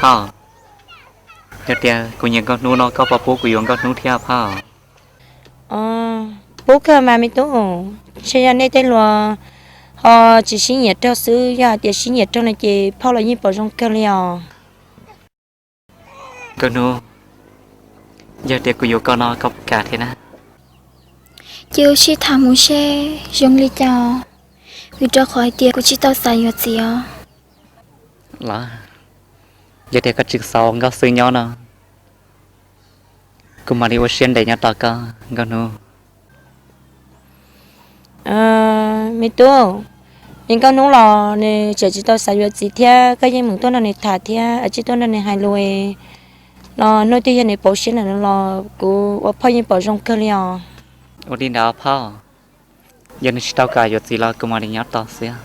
Phauj, yog tias kuv nyiam Nkauj Hnub no koj puas pub kuv yuav Nkauj Hnub thiab phauj? Pub kawg mas me tub, ntshe yog nej tej hluas ho tsis sib nyiam raug xwb, yog hais tias sib nyiam raug no ces phauj los yeej pom zoo kawg li os. Nkauj Hnub, yog tias kuv yuav koj no koj puas kam thiab na? Ces ua sib tham mus seb zoo li cas, vim rau qhov hais tias kuv tsis tau xav yuav txiv os. Los, yog tias koj tsis xav ua nkauj xwb nyob no, kuv mam li ua siab ntev nyob tos koj Nkauj Hnub. Me tub, es Nkauj Hnub los nws tseem tsis tau xav yuav txiv thiab, koj yeej meem tuaj nrog nws tham thiab, tsis tuaj nrog nws hais lus no, hnub twg yog nws pauv siab lawm los kuv ua phauj yeej pom zoo kawg li os. Ua li ntawd phauj, yog nws tsis tau kam yuav txiv los kuv mam li nyob tos xwb.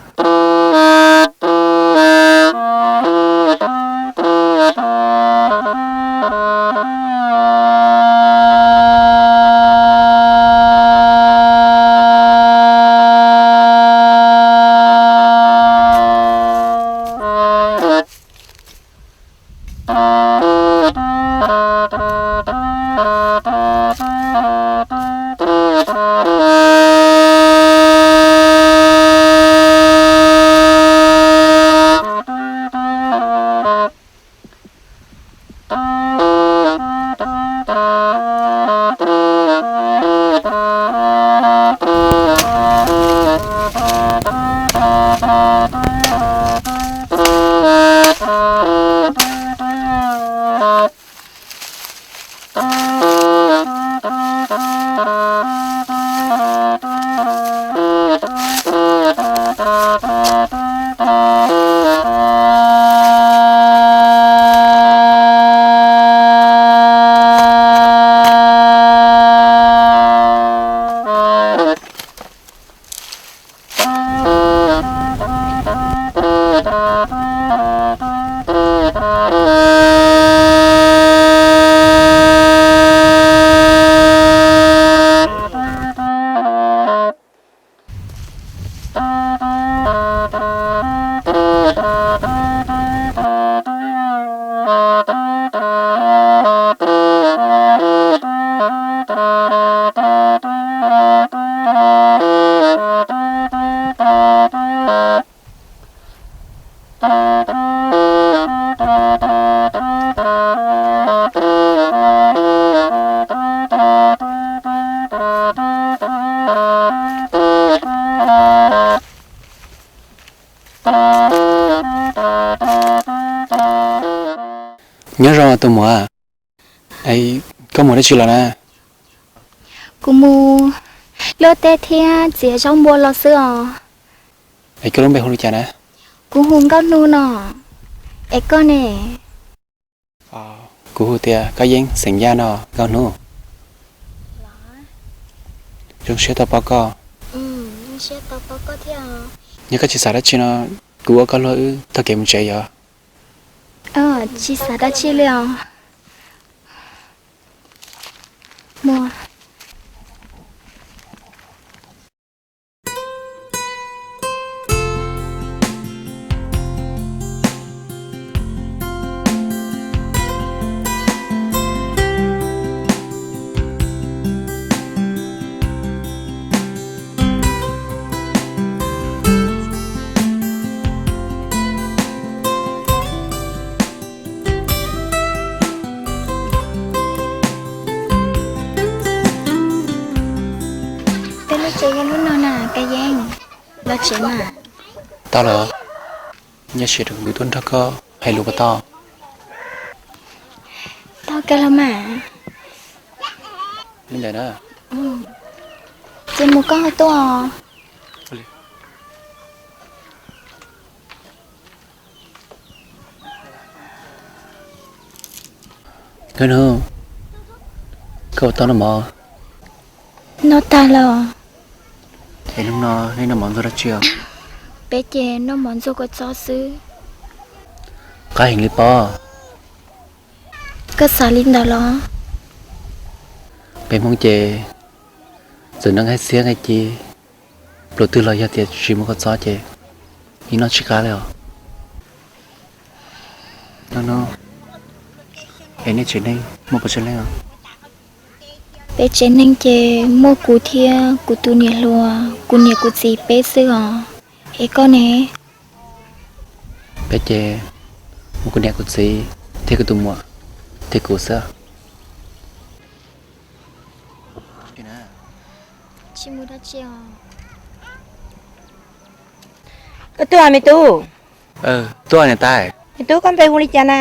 Nyob zoo tus muam, koj mus dab tsi los na? Kuv mus luaj teb thiab txiav zaub npua los xwb os. Es koj lub npe hu li cas na? Kuv hu Nkauj Hnub no. Es koj ne? Kuv hu tias Kab Yeeb xeem Yaj no Nkauj Hnub. Zoo siab tau pom koj. Yog koj tsis xav dab tsi no, kuv ua koj luag wb taug kev mus tsev yom. Tsis xav dab tsi li os. Peb lub tsev yog lub no na Kab Yeeb. Los tsev mas. Tau lawm, nyob tsev rau kuv tuaj nrog koj hais lus puas tau? Tau kawg los mas. Li ntawd na. Ces mus koj ho tuaj. Nkauj Hnub, koj puas tau noj mov? Noj tag los. Es hnub no nej noj mov ntxuag dab tsi os? Peb ces noj mov ntxuag kua txob xwb. Qab heev li pob. Koj xav li ntawd los? Peb Hmoob ces txawm noj nqaij txiab nqaij ci, pluas twg los yog tias tsis muaj kua txob ces yeej noj tsis qab li os. Nkauj Hnub, Es nej tsev neeg muaj pes tsawg leej os? Peb tsev neeg ces muaj kuv thiab kuv tus niam hluas, kuv niam kuv txiv peb xwb os. Es koj ne? Peb ces muaj kuv niam kuv txiv thiab kuv tus muam thiab kuv xwb. Tsis mus dab tsi os. Koj tuaj me tub? Tuaj niam tais. Me tub, koj npe hu li cas na?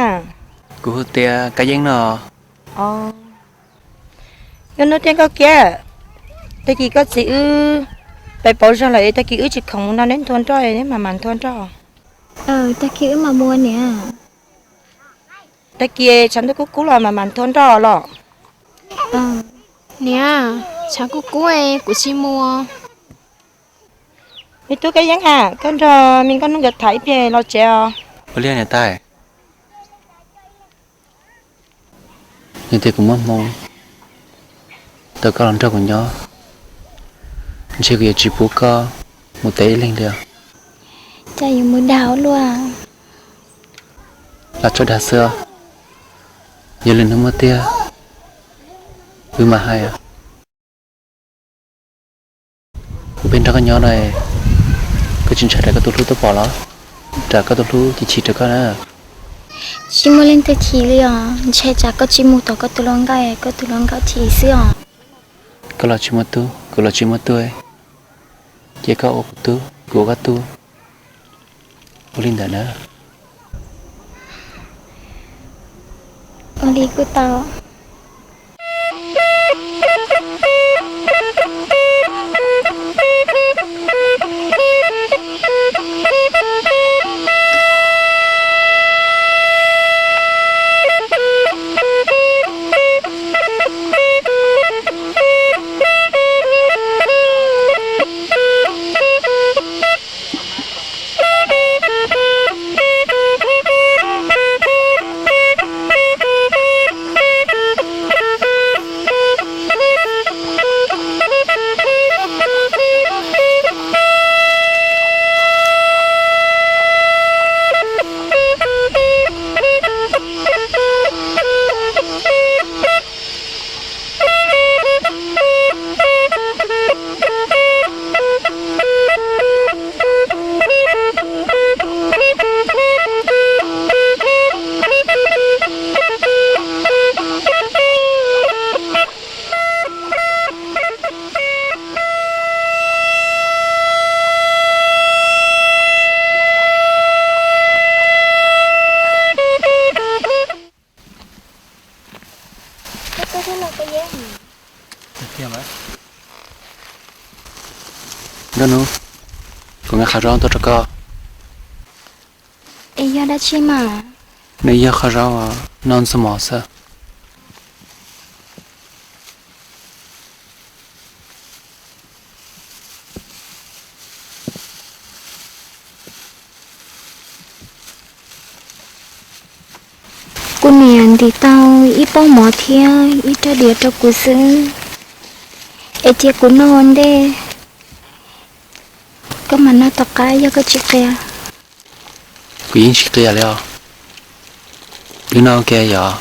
Kuv hu tias Kab Yeeb no. Nkauj Hnub thiab Nkauj Kiab, tag kis koj txiv wb pais pauv zog lawm es tag kis wb tsis khoom mus no, neb nthua nroj, neb mam mam nthua nroj. Tag kis wb mam mus niam. Tag kis tshav ntuj kub kub los mam mam nthua nroj los. Niam, tshav kub kub kuv tsis mus. Me tub Kab Yeeb a, koj nrog me Nkauj Hnub nkawd tham ib pliag los tsev os. Ua li niam tais. Yog tias kuv muaj hmoo tau koj los nrog kuv nyob, ntshe kuv yuav tsis pub koj mus teb ib leeg li os. Cas yuav mus dag ua luaj? Los tso dag xwb os. Yog lwm hnub muaj tiag, wb mam hais. Kuv pheej nrog koj nyob no, koj tsis ntshai tsam koj tus hlub tuaj pom los? Tsam koj tus hlub chim chim rau koj na. Tsis muaj leej twg chim li os, ntshai tsam koj tsis mus tom koj tus hluas nkauj, koj tus hluas nkauj chim xwb os. Koj los tsis muaj tub, kuv los tsis muaj tub, ces koj ua kuv tub, kuv ua koj tub. Ua li ntawd na. Ua li kuj tau. Nkauj Hnub, kuv nqa qhov zaub tuaj rau koj. Es yog dab tsi mas? Nws yog qhov zaub noj ntxuag mov xwb. Kuv niam ntim tau ib pob mov thiab ib rab diav rau kuv xwb, es cia kuv noj ua ntej, koj mam noj tom qab yog koj tsis qia. Kuv yeej tsis qia li os. Wb noj ua ke yom.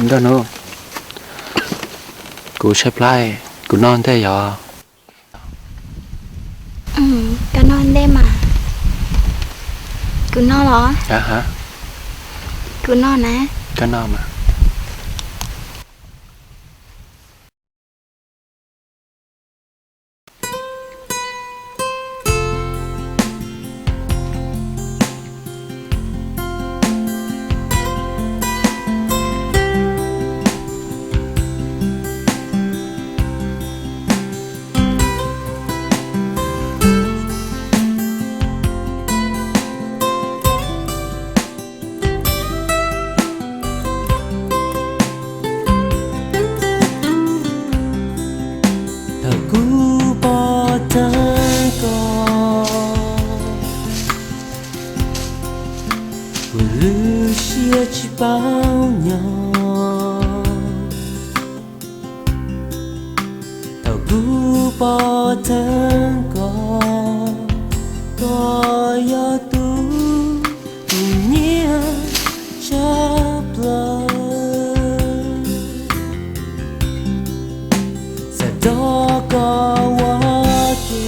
Nkauj Hnub, kuv tshaib plab, kuv noj ntej yom. Koj noj ntej mas. Kuv noj los? Kuv noj na. Koj noj mas. Thaum kuv pom tag koj, kuv lub siab tsis paub nyob. Kuv pom thawj koj, koj yog tus kuv nyiam tshaj plaws. Txawm nrog koj ua ke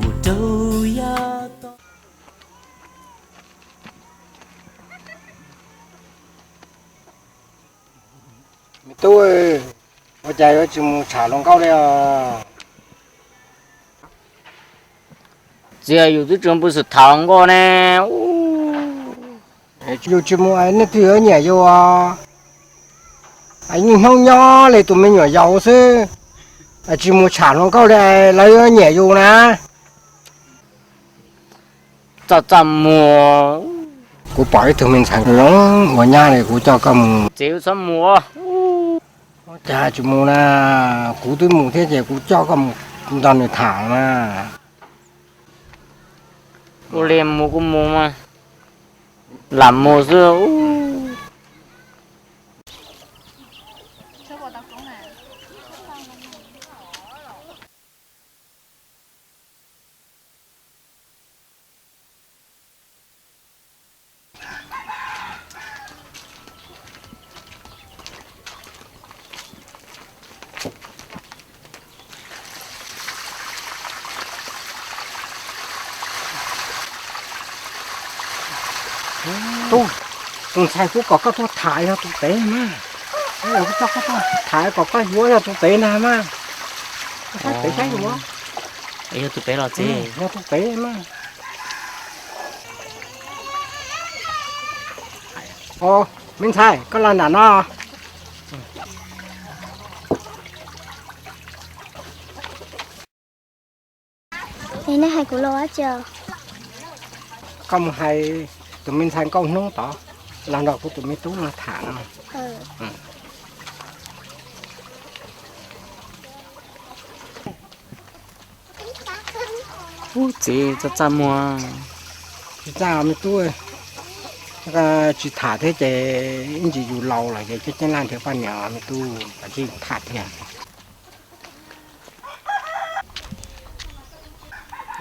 mus rau yav tom. Me tub, ua cas yuav tsis mus tham hluas nkauj li os? Txiv, yus twb tsis pw xwm tham hluas nkauj ne. Yus tsis mus nej twb yuav nyiam yus. Niaj hnub nyob li tus me nyuam yaus xwb, tsis mus tham hluas nkauj li lawv yuav nyiam yus na. Txaj txaj muag. Kuv pom ib tug me ntxhais zoo ua nyab li, kuv coj koj mus. Txiv, txhob mus. Cas tsis mus na, kuv twb mus thiab ces kuv coj koj mus nrog nws tham mas. Ua li mus kuj mus mas, lam mus xwb. Tus, tus ntxhais kuv kom koj tuaj tham yog tus pem mas. Kuv coj koj tuaj tham kom koj yuav yog tus pem na mas. Koj saib pem saib yus. Yog tus pem los txiv, yog tus pem mas. Os, me ntxhais, koj los nram no. Es nej hais kuv los dab tsi? Koj mus hais tus me ntxhais Nkauj Hnub tod los nrog kuv tus me tub no tham no. Ub, txiv, txaj txaj muag. Tsis txaj me tub, tsis tham thiab ces ib ntsis yus laus lawm ces ceeb ceeb laj nrhiav poj niam me tub, tsis tham thiab.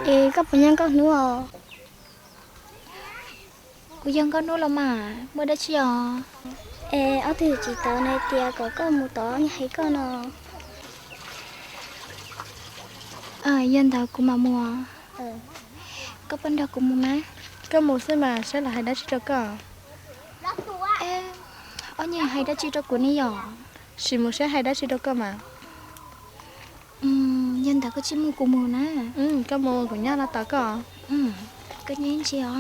Es koj puas nyiam Nkauj Hnub os? Kuv yog Nkauj Hnub los mas, muaj dab tsi os? Es ob tug tsis tau nws tias kom koj mus tod nws hais koj no. Yog ntawd kuv mam mus. Koj puas nrog kuv mus mas? Koj mus xwb mas, saib lawv hais dab tsi rau koj. Ob niag hais dab tsi rau kuv ne yom? Sim mus saib hais dab tsi rau koj mas. Yog ntawd koj tsij mus, kuv mus na. Koj mus, kuv nyob no tos koj. Koj nyob ib ntsis os.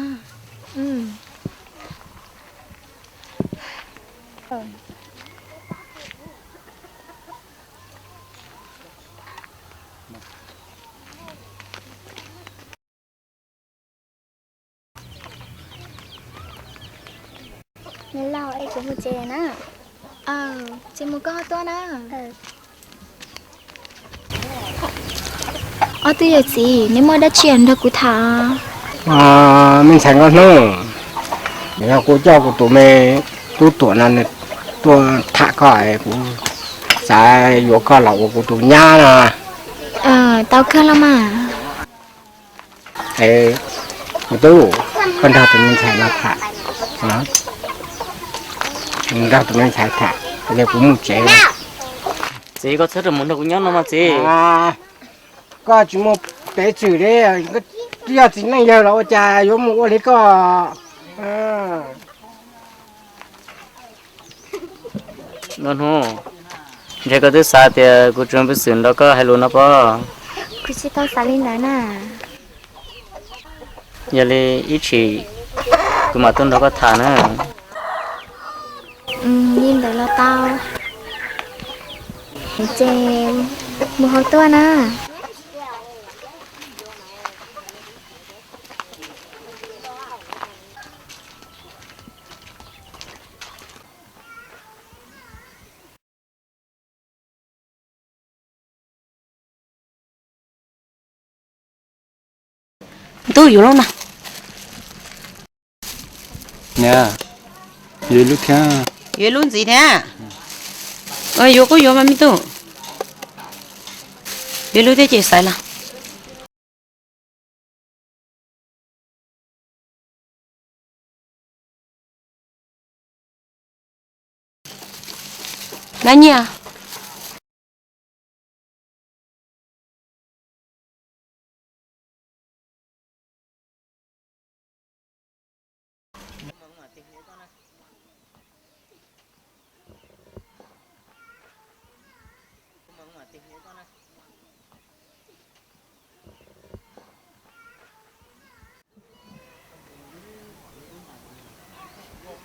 Nws laus es kuv mus tsev na. Tsis mus koj ho tuaj na. Ob tug yawm txiv, neb muaj dab tsi nrog kuv tham? Me ntxhais Nkauj Hnub, yog kuv coj kuv tus me tub Tuam no nws tuaj tham koj, kuv xav yuav koj los ua kuv tus nyab no. Tau kawg los mas. Es me tub, koj nrog tus me ntxhais no tham, nrog tus me ntxhais tham, yog kuv mus tsev. Txiv, koj txhob rau mus nrog kuv nyob no mas txiv. Koj tsis mus pem txwm li, twb yog txiv neej yawg los ua cas yuav mus ua li koj. Nkauj Hnub, ntshe koj twb xav tias kuv tsis pw xwm nrog koj hais lus no pob. Kuv tsis tau xav li ntawd na. Yog li ib chim kuv mam tuaj nrog koj tham na. Li ntawd los tau. Ces mus ho tuaj na. Ntuj, yuav lub no. Niam, yuav lub thiab. Yuav lub ntxiv thiab. Yuav kuj yuav mas me tub, yuav lub thiab ces xaiv los. Nab Nyiaj.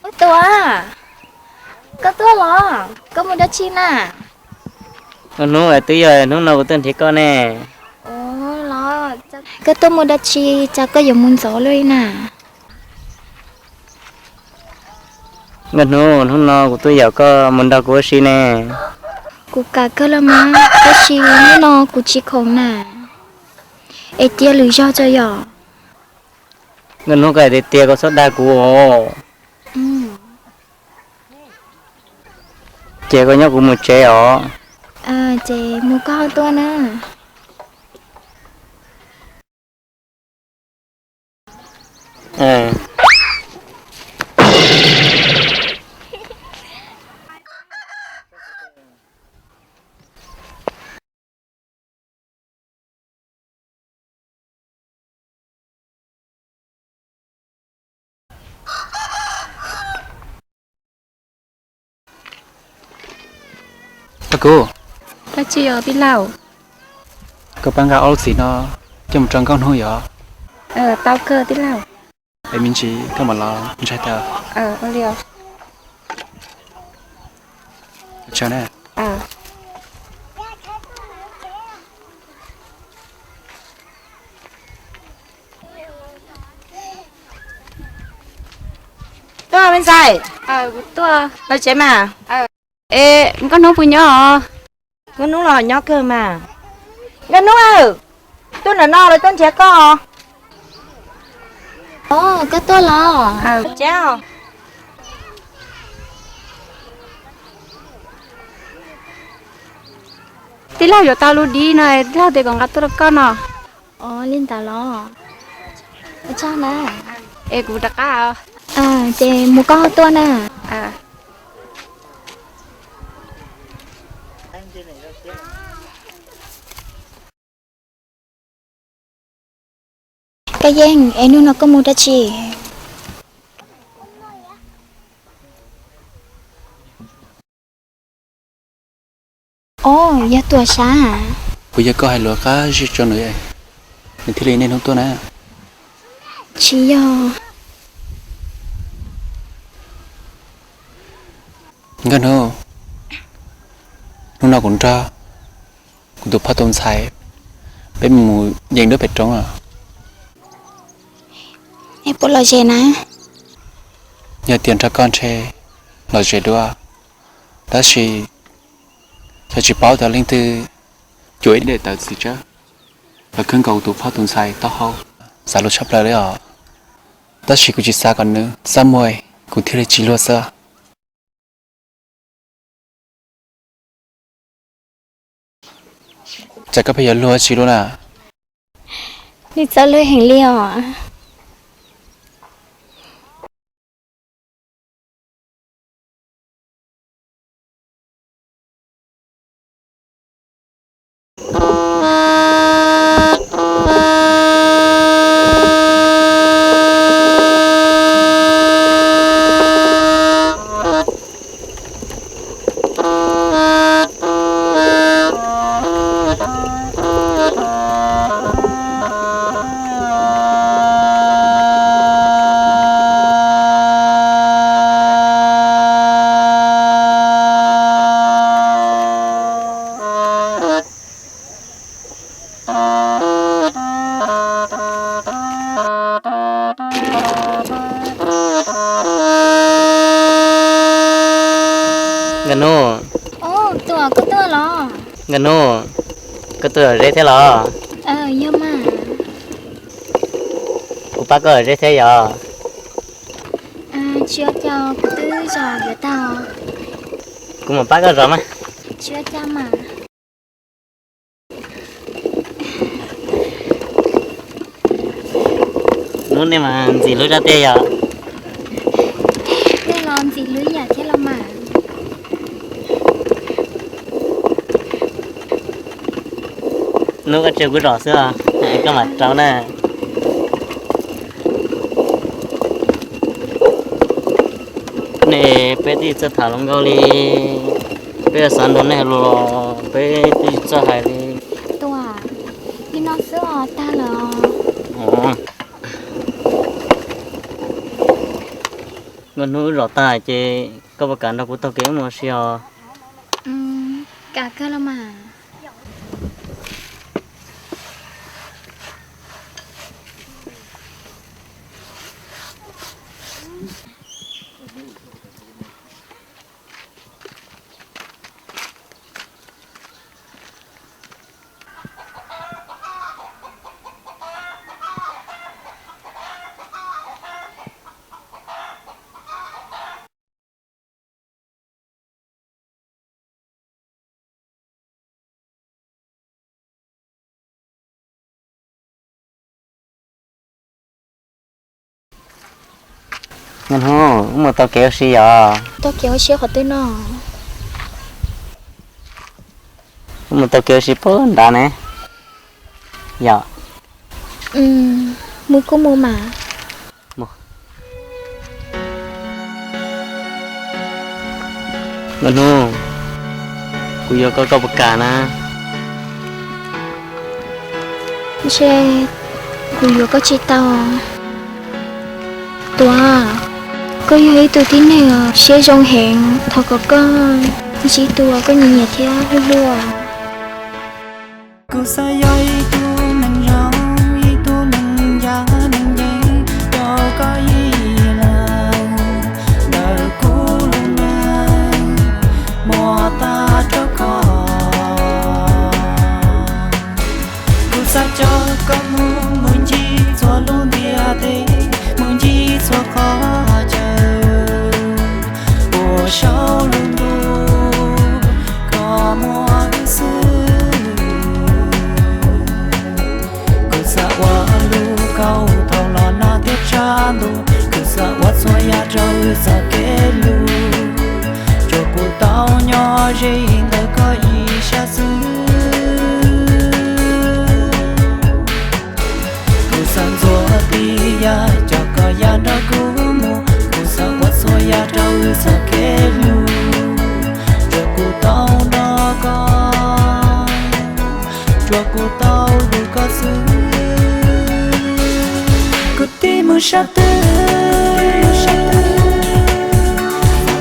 Ub Tuam, koj tuaj los? Koj mus dab tsi na? Hnub twb yog hnub no kuv tuaj nrhiav koj ne. Koj tuaj mus dab tsi, cas koj yuav mus ntxov luaj li na? Nkauj Hnub, hnub no kuv tuaj yaum koj mus nrog kuv ua si ne. Kuv kam kawg los mas, tab sis hnub no kuv tsis khoom na. Es cia lwm zaug tso yom. Nkauj Hnub, koj hais tiag tiag, koj txhob dag kuv os. Ces koj nyob kuv mus tsev os. Ces mus koj ho tuaj na. Koj Kub. Dab tsi os tij laug? Koj pab nqa ob lub txiv no coj mus rau Nkauj Hnub yom. Tau kawg tij laug. Es me ntsis koj mam los ntsaig tau. Tuaj me ntxhais, los tsev mas. Es Nkauj Hnub puas nyob os? Nkauj Hnub los nyob kawg mas. Nkauj Hnub, tuaj nram no lawv tuaj nrhiav koj. Os, koj tuaj los? Tsev. Tij laug yuav tau lub dib no, tij laug tias kom nqa tuaj rau koj no. Os, li ntawd los? Ua tsaug na. Es kuv rov qab. Ces mus koj ho tuaj na. Koj Yeej, es hnub no koj mus dab tsi? Os, yog Tuam sav. Puas yog koj hais lus qab zib rau nws, nws thiaj li niaj hnub tuaj na? Tsis yog. Nkauj Hnub, hnub no kuv nrog kuv tus phauj tus ntxhais peb mus yeem duab pem roob os. Es puas lom zem na? Yog tias nrog koj ntshe lom zem dua, tab sis yog tsis paub tias leej twg cuam ib daim tawv txiv tsawb los khwb nkaus kuv tus phauj tus ntxhais taub hau, xav luag tshaj plaws li os. Tab sis kuv tsis xav kom nws xab muag, kuv thiaj li tsis luag xwb. Cas koj pheej yuav luag tsis luag na? Nws txawj luag heev li os. Nkauj Hnub. Nkauj Hnub, koj tuaj zeb thiab los? Kuv pab koj zeb thiab yog? Kuv mam pab koj zov mas. Tsis ua cas mas. Hnub nej mas ntxim hlub zaj tiag yog. Nej los ntxim hlub yam thiab los mas. Hnub koj tseg kuv zom xwb os, koj mam rau na. Nej peb twb tsis txawj tham hluas nkauj li, peb yuav xav nrog nej hais lus los peb twb tsis txawj hais li. Tuam, li no xwb os, tag lawm os. Nkauj Hnub, wb zom tag ces koj puas kam nrog kuv taug kev wb mus ua si os? Kam kawg los mas. Nkauj Hnub, wb mus taug kev ua si yom? Taug kev ua si qhov twg no? Wb mus taug kev ua si puag nrad ne. Yog. Mus kuj mus mas. Nkauj Hnub, kuv yuav koj, koj puas kam na? Ntshe kuv yuav koj tsis tau. Tuam, koj yog ib tug tib neeg siab zoo heev, thov kom koj ntsib tus koj nyiam nyiam thiab hlub hlub. Kuv xav yog ib tug neeg zoo, ib tug neeg ncaj neeg ncees rau koj ib leeg, ntawm kuv lub neej muab tag rau koj. Kuv xav coj koj mus, mus ncig txhua lub ntiaj teb, mus ncig txhua qhov chaw uas saum lub ntuj koj muaj wb xwb. Kuv xav ua lub kaum thaum los nag thiab tshav ntuj, kuv xav ua txhua yam rau wb txoj kev hlub, tsuas kuv tau nyob ze ntawm koj ib sab xwb. Kuv xav ntxuav tib yam, coj koj yam nrog kuv mus, kuv xav ua txhua yam rau wb txoj kev hlub, tsuas kuv tau nrog koj, tsuas kuv tau hlub koj xwb. Kuv twb mus sab twg,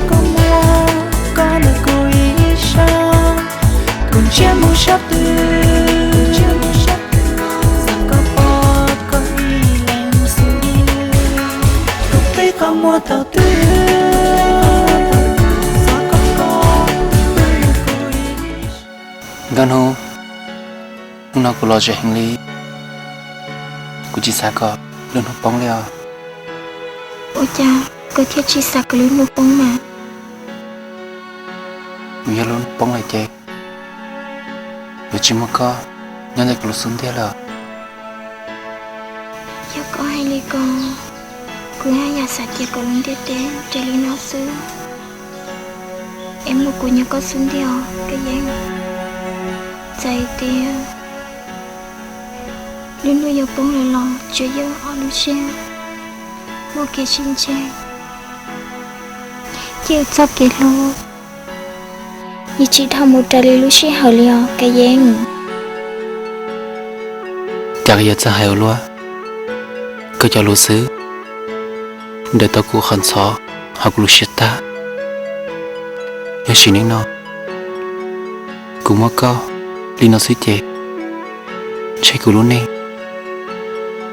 koj muaj koj ntawm kuv ib sab, kuv ntsiag mus sab twg, koj pom koj ib leeg xwb. Kuv twb qhov muag thaum twg, Nkauj Hnub, hnub no kuv los ze heev li, kuv tsis xav kom lub hnub poob li os. Ua cas koj thiaj tsis xav kom lub hnub poob mas? Kuv yog lub hnub poob lawm ces yuav tsis muaj koj nyob ntawm kuv lub xub ntiag lawm. Yog koj hais li ko, kuv haj yam xav cia kom lub ntiaj teb raws li no xwb, es mus kuv nyob koj xub ntiag os Kab Yeeb. Txawm tias lub hnub yuav poob lawm los tsuas yog ob lub siab muaj kev sib ntsib, ces txoj kev hlub yeej tsis dhau mus raws li lub sij hawm li os Kab Yeeb. Cas koj yuav txawj hais ua luaj, koj cov lus xwb nrhiav tau kuv qhov ntxhov hauv kuv lub siab tag. Yog sim neej no kuv muaj koj li no xwb ces ntshe kuv lub neej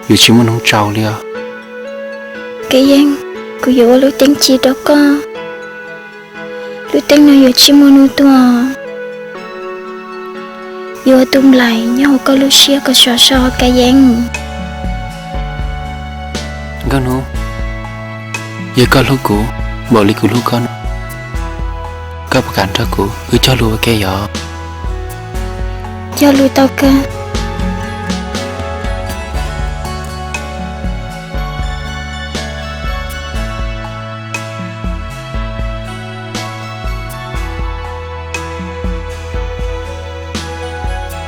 yuav tsis muaj hnub tsaus li os. Kab Yeeb, kuv yuav ua lub teeb ci rau koj. Lub teeb no yuav tsis muaj hnub tuag, yuav ua tus nplaim nyob hauv koj lub siab kom sov so Kab Yeeb. Nkauj Hnub, yog koj hlub kuv npaum li kuv hlub koj no, Koj puas kam nrog kuv wb cog lus ua ke yom? Cog lus tau kawg.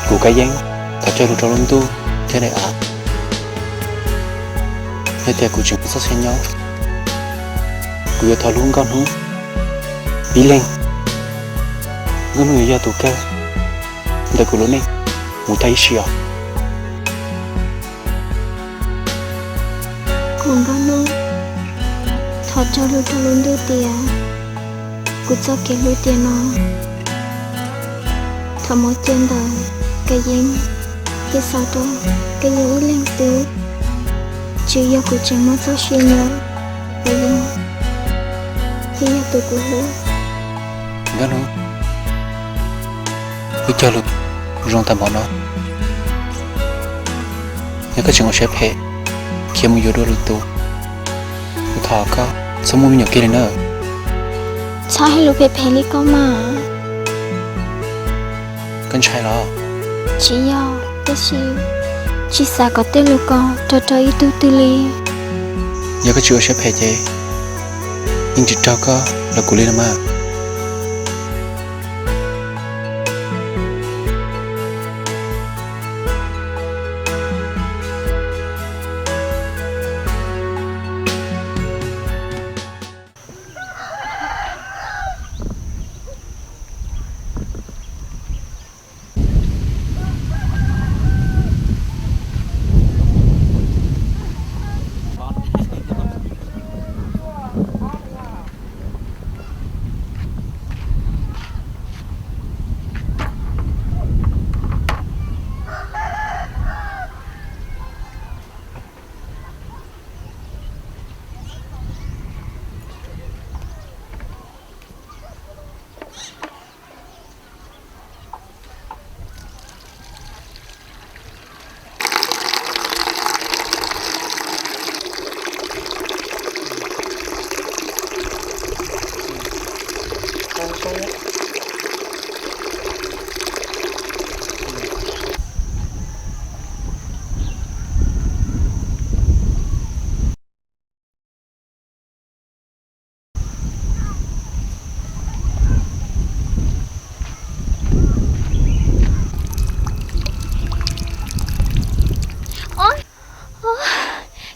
Kuv Kab Yeeb thov cog lus rau lub ntuj thiab daim av. Yog tias kuv tseem muaj txoj sia nyob, kuv yuav thov hlub Nkauj Hnub ib leeg. Nkauj Hnub yuav yog tus kawg ntawm kuv lub neej mus tag ib sim os. Kuv Nkauj Hnub thov cog lus rau lub ntuj tias kuv txoj kev hlub tiam no thov muab cia ntawm Kab Yeeb, thiab xav rau Kab Yeeb ib leeg xwb. Tsis yog kuv tseem muaj txoj sia nyob, Kab Yeeb thiaj yog tus kuv hlub. Nkauj Hnub, wb cog lus zoo tas npaum no. Yog koj tseem ua siab phem khiav mus yuav dua lwm tus, kuv thov koj txhob muaj me nyuam kiag li na. Txhob hais lus phem phem li koj mas. Koj ntshai los? Tsis yog, tiam sis tsis xav kom tej lus ko raug rau ib tug twg li. Yog koj tsis ua siab phem ces yeej tsis raug koj los kuv li no mas.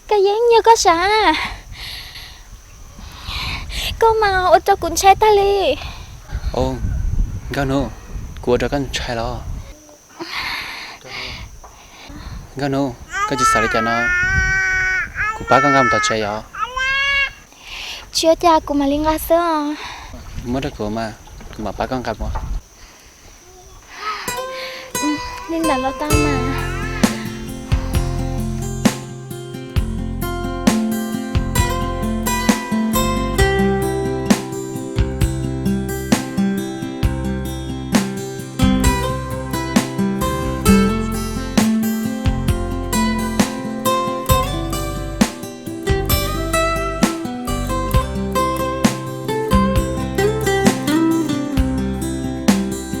Koj Yeeb, yog koj sav na, koj mas ua rau kuv ntshai tag li. Nkauj Hnub, kuv ua rau koj ntshai los? Nkauj Hnub, koj tsis xav li cas no, kuv pab koj nqa mus tom tsev os. Tsis ua cas, kuv mam li nqa xwb os. Muab rau kuv mas, kuv mam pab koj nqa mus. Li ntawd los tau mas.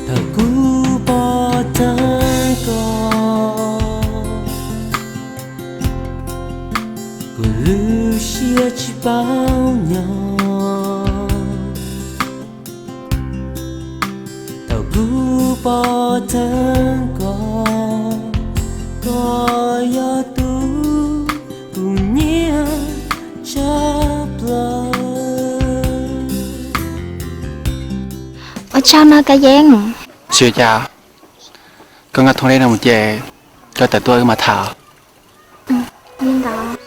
Thaum kuv pom tag koj, kuv lub siab tsis paub nyob. Thaum kuv pom tag koj, koj yog tus kuv nyiam tshaj plaws. Ua tsaug no Kab Yeeb. Tsis ua cas, koj nqa thoo dej no mus ces koj tawm tuaj wb mam tham. Nkauj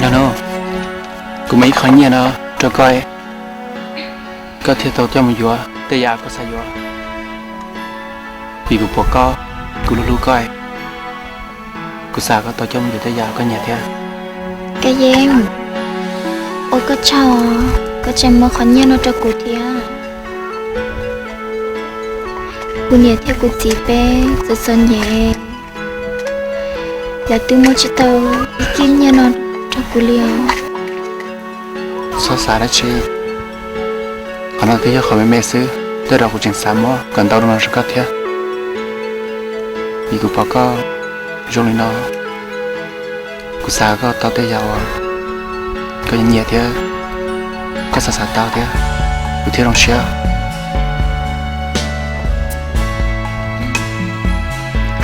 Hnub, kuv muaj ib qho nyiaj no rau koj. Koj thiaj tau coj mus yuav tej yam koj xav yuav. Vim kuv pom koj, kuv hlub hlub koj, kuv xav koj tau coj mus yuav tej yam koj nyiam thiab. Kab Yeeb, ua koj tsaug, koj tseem muab qhov nyiaj no rau kuv thiab. Kuv niam thiab kuv txiv peb txom txom nyem, lawv twb muab tsis tau ib kib nyiaj no rau kuv li os. Txhob xav dab tsi, qhov no twb yog qhov me me xwb, tej zaum kuv tseem xav muab kom ntau dua no rau koj thiab. Vim kuv pom koj zoo li no, kuv xav koj tau tej yam uas koj nyiam thiab koj xav xav tau thiab, kuv thiaj zoo siab.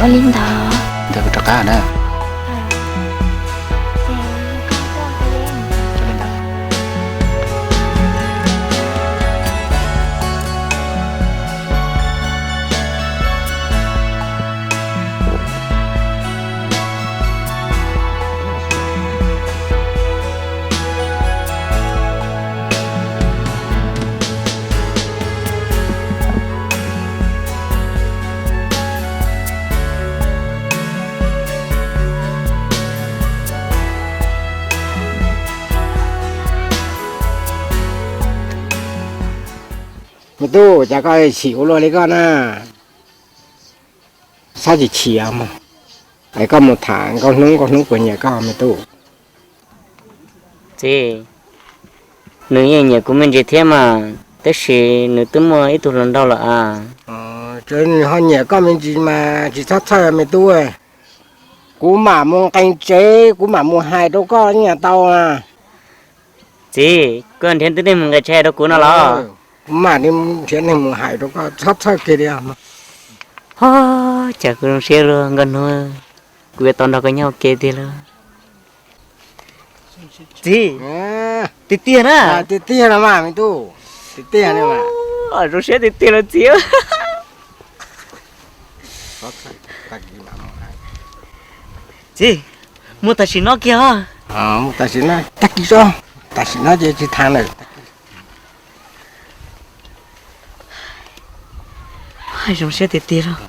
Ua li ntawd, ntawd kuv rov qab na. Me tub, cas koj chim ua luaj li koj na? Txhob chim chim mog, es koj mus tham Nkauj Hnub, Nkauj Hnub puas nyiam koj me tub? Txiv, nws yeej nyiam kuv me ntsis thiab mas, tab sis nws twb muaj ib tug hluas nraug lawm as. Nws ho nyiam koj me ntsis mas tsis txhob txhawj me tub. Kuv mam mus nqis tsev, kuv mam mus hais rau koj nyiam tau na. Txiv, koj nrhiav twb neeg mus nqis tsev rau kuv no los? Kuv mam li nrhiav neeg mus hais rau koj, txhob txhawj kiag li. Ho, cas kuv zoo siab luaj Nkauj Hnub, kuv yuav tau nrog koj nyob ua ke tiag lauj. Txiv, tiag tiag na. Tiag tiag los mas me tub, tiag tiag li mas. Zoo siab tiag tiag los txiv. Txiv, mus tam sim no kiag. Mus tam sim no tag kis tso, tam sim no ces tsis tham lawm. Zoo siab tiag tiag lauj.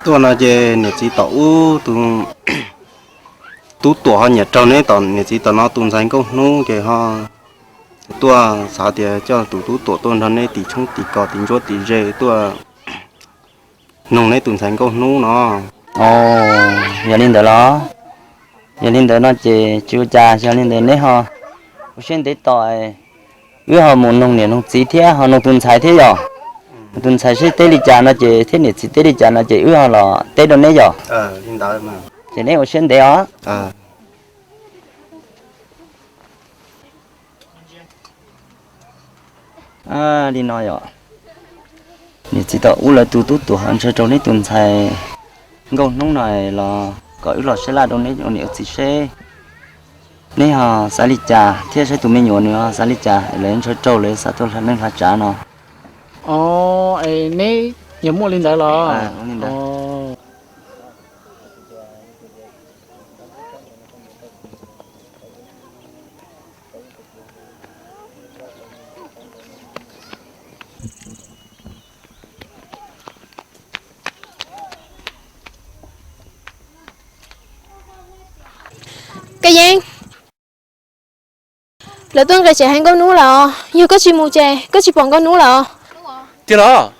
Tuaj no ces niam txiv tom ub tus tub tuam ho nyiam raug neb tom niam txiv tom no tus ntxhais Nkauj Hnub ces ho tuaj xav tias coj tus tub tuam tuaj nrog neb tim tshoob tim kos tim ntsuab tim ze tuaj noog neb tus ntxhais Nkauj Hnub no. Yog li ntawd los, yog li ntawd no ces tsis ua cas, yog li ntawd neb ho ua siab ntev tos, wb ho mus noog niam noog txiv thiab ho noog tus ntxhais thiab yom. Tus ntxhais seb teb li cas no ces thiab niam txiv teb li cas no ces wb ho los teb rau neb yom. Ces neb ua siab ntev os. Li no yom, niam txiv tom ub lawv tus tub tuam ho ntshaw rau neb tus ntxhais Nkauj Hnub no los kom wb los sab laj rau neb ua niam ua txiv seb neb ho xav li cas thiab saib tus me nyuam nws ho xav li cas, lawv ntshaw raug lawv xav tuaj hla neej hla tsav no. Neb yog muaj li ntawd los? Kab Yeeb, lawv tuaj nqis tsev hais Nkauj Hnub lawm, yog koj tsis mus ces koj tsis pom Nkauj Hnub lawm. Tiag los?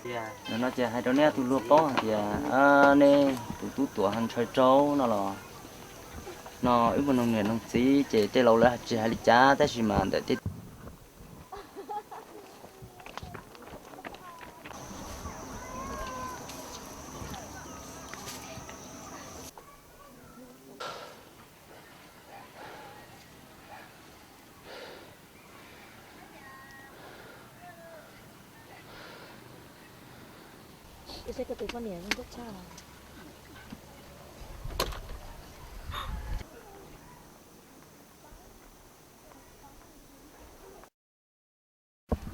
Nim no ces hais rau neb ob tug luag paub hais tias neb tus tub Tuam ho ntshaw rau no los, no wb mus noog niam noog txiv ces tej laus lawv tsis hais li cas tab sis mas ntawm tej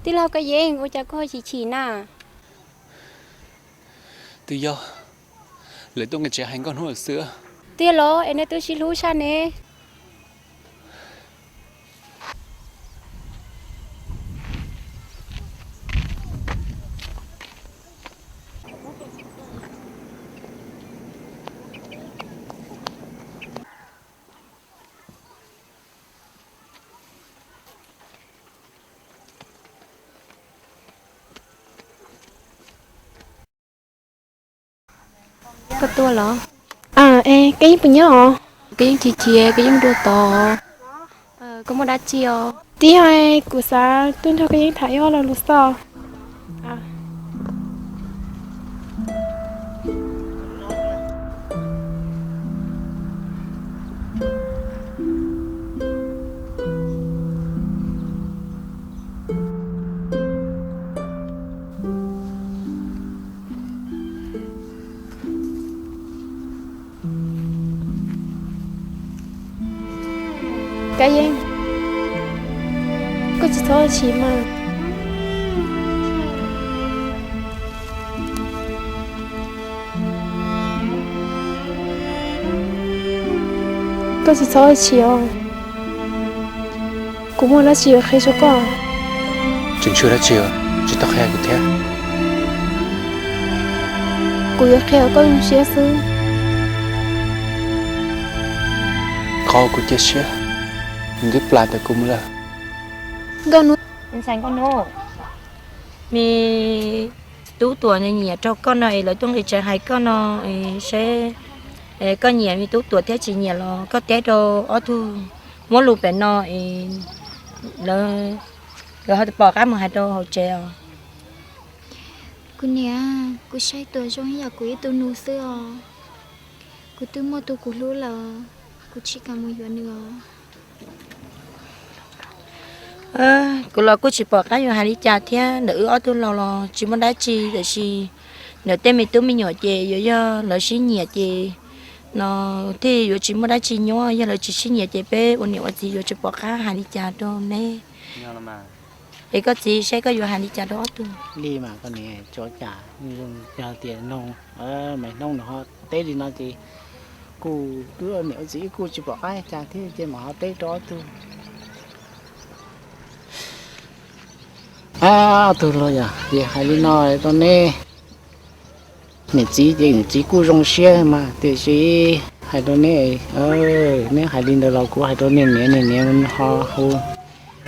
Tij laug Kab Yeeb, ua cas koj ho chim chim na? Twb yog lawv tuaj nqis tsev hais Nkauj Hnub lawm xwb. Tiag los es nej twb sib hlub sab ne. Koj tuaj los? Es Kab Yeeb puas nyob os? Kab Yeeb chim chim, Kab Yeeb dua tod. Koj muaj dab tsi os? Tij, kuv xav tuaj nrog Kab Yeeb tham ib ob lo lus xwb. Kab Yeeb, koj tsis txhob chim mas. Koj tsis txhob chim os. Kuv muaj dab tsi yuav qhia rau koj? Tseem tshuav dab tsi tsis tau qhia kuv thiab? Kuv yuav qhia kom koj zoo siab xwb. Qhov kuv cia siab, nws twb plam ntawm kuv mus lawm. Nkauj Hnub, me tub Tuam nyiam rau koj no es lawv tuaj nqis tsev hais koj no, seb koj nyiam me tub Tuam thiab tsis nyiam los koj teb rau ob tug muab lus pem no es lawv, lawv ho pom qab mus hais rau hauv tsev os. Kuv niam, kuv saib Tuam zoo ib yam kuv ib tug nus xwb os. Kuv twb muaj tus kuv hlub lawm, kuv tsis kam mus yuav nws os. Kuv los kuj tsis pom qab yuav hais li cas thiab, ntawm wb ob tug laus los tsis muaj dab tsi, tiam sis ntawm tej me tub me nyuam ces yuav yog lawv sib nyiam ces no thiaj yuav tsis muaj dab tsi nyuaj, yog lawv tsis sib nyiam ces peb ua niam ua txiv yuav tsis pom qab hais li cas rau neb. Es koj txiv, saib koj yuav hais li cas rau ob tug? Li mas koj niam, tso cas yog tias noog, Maiv Hnoob nws ho teb li no ces kuj wb niam wb txiv wb kuj tsis pom qab cas thiab ces mam ho teb rau ob tug. Ob tug los yog tias hais li no rau neb, niam txiv ces niam txiv kuj zoo siab mas, tiam sis hais rau neb, neb hais li ntawd los kuv hais rau niag niam, niag niam ho hu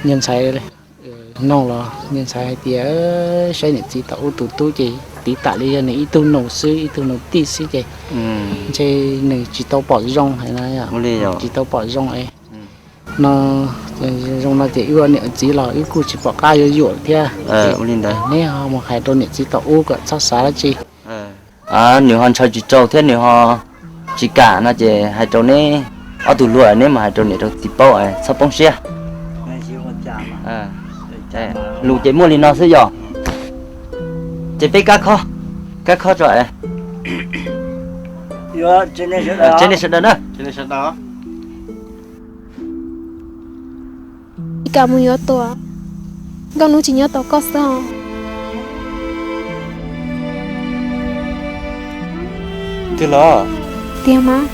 niag ntxhais noog los niag ntxhais hais tias saib niam txiv tom ub tus tub ces tiv tam li yog nws ib tug nus xwb, ib tug nus tij xwb ces ntshe nws tsis tau pom zoo hais no, tsis tau pom zoo es no, zoo no ces wb ua niam txiv los wb kuj tsis pom qab yuav yuam thiab. Neb ho mus hais rau niam txiv tom ub kom txhob xav dab tsi. Nws ho ntshaw tsis rau thiab nws ho tsis kam no ces hais rau neb ob tug luag, neb mus hais rau niam rau txiv paub, txhob poob siab. Lus ces muaj li no xwb yog. Ces peb kab khob, kab khob tso es. Tsis nej sawv daws na. Tsis kam mus yuav Tuam, Nkauj Hnub tsis nyob tos koj xwb os. Tiag los? Tiag mas.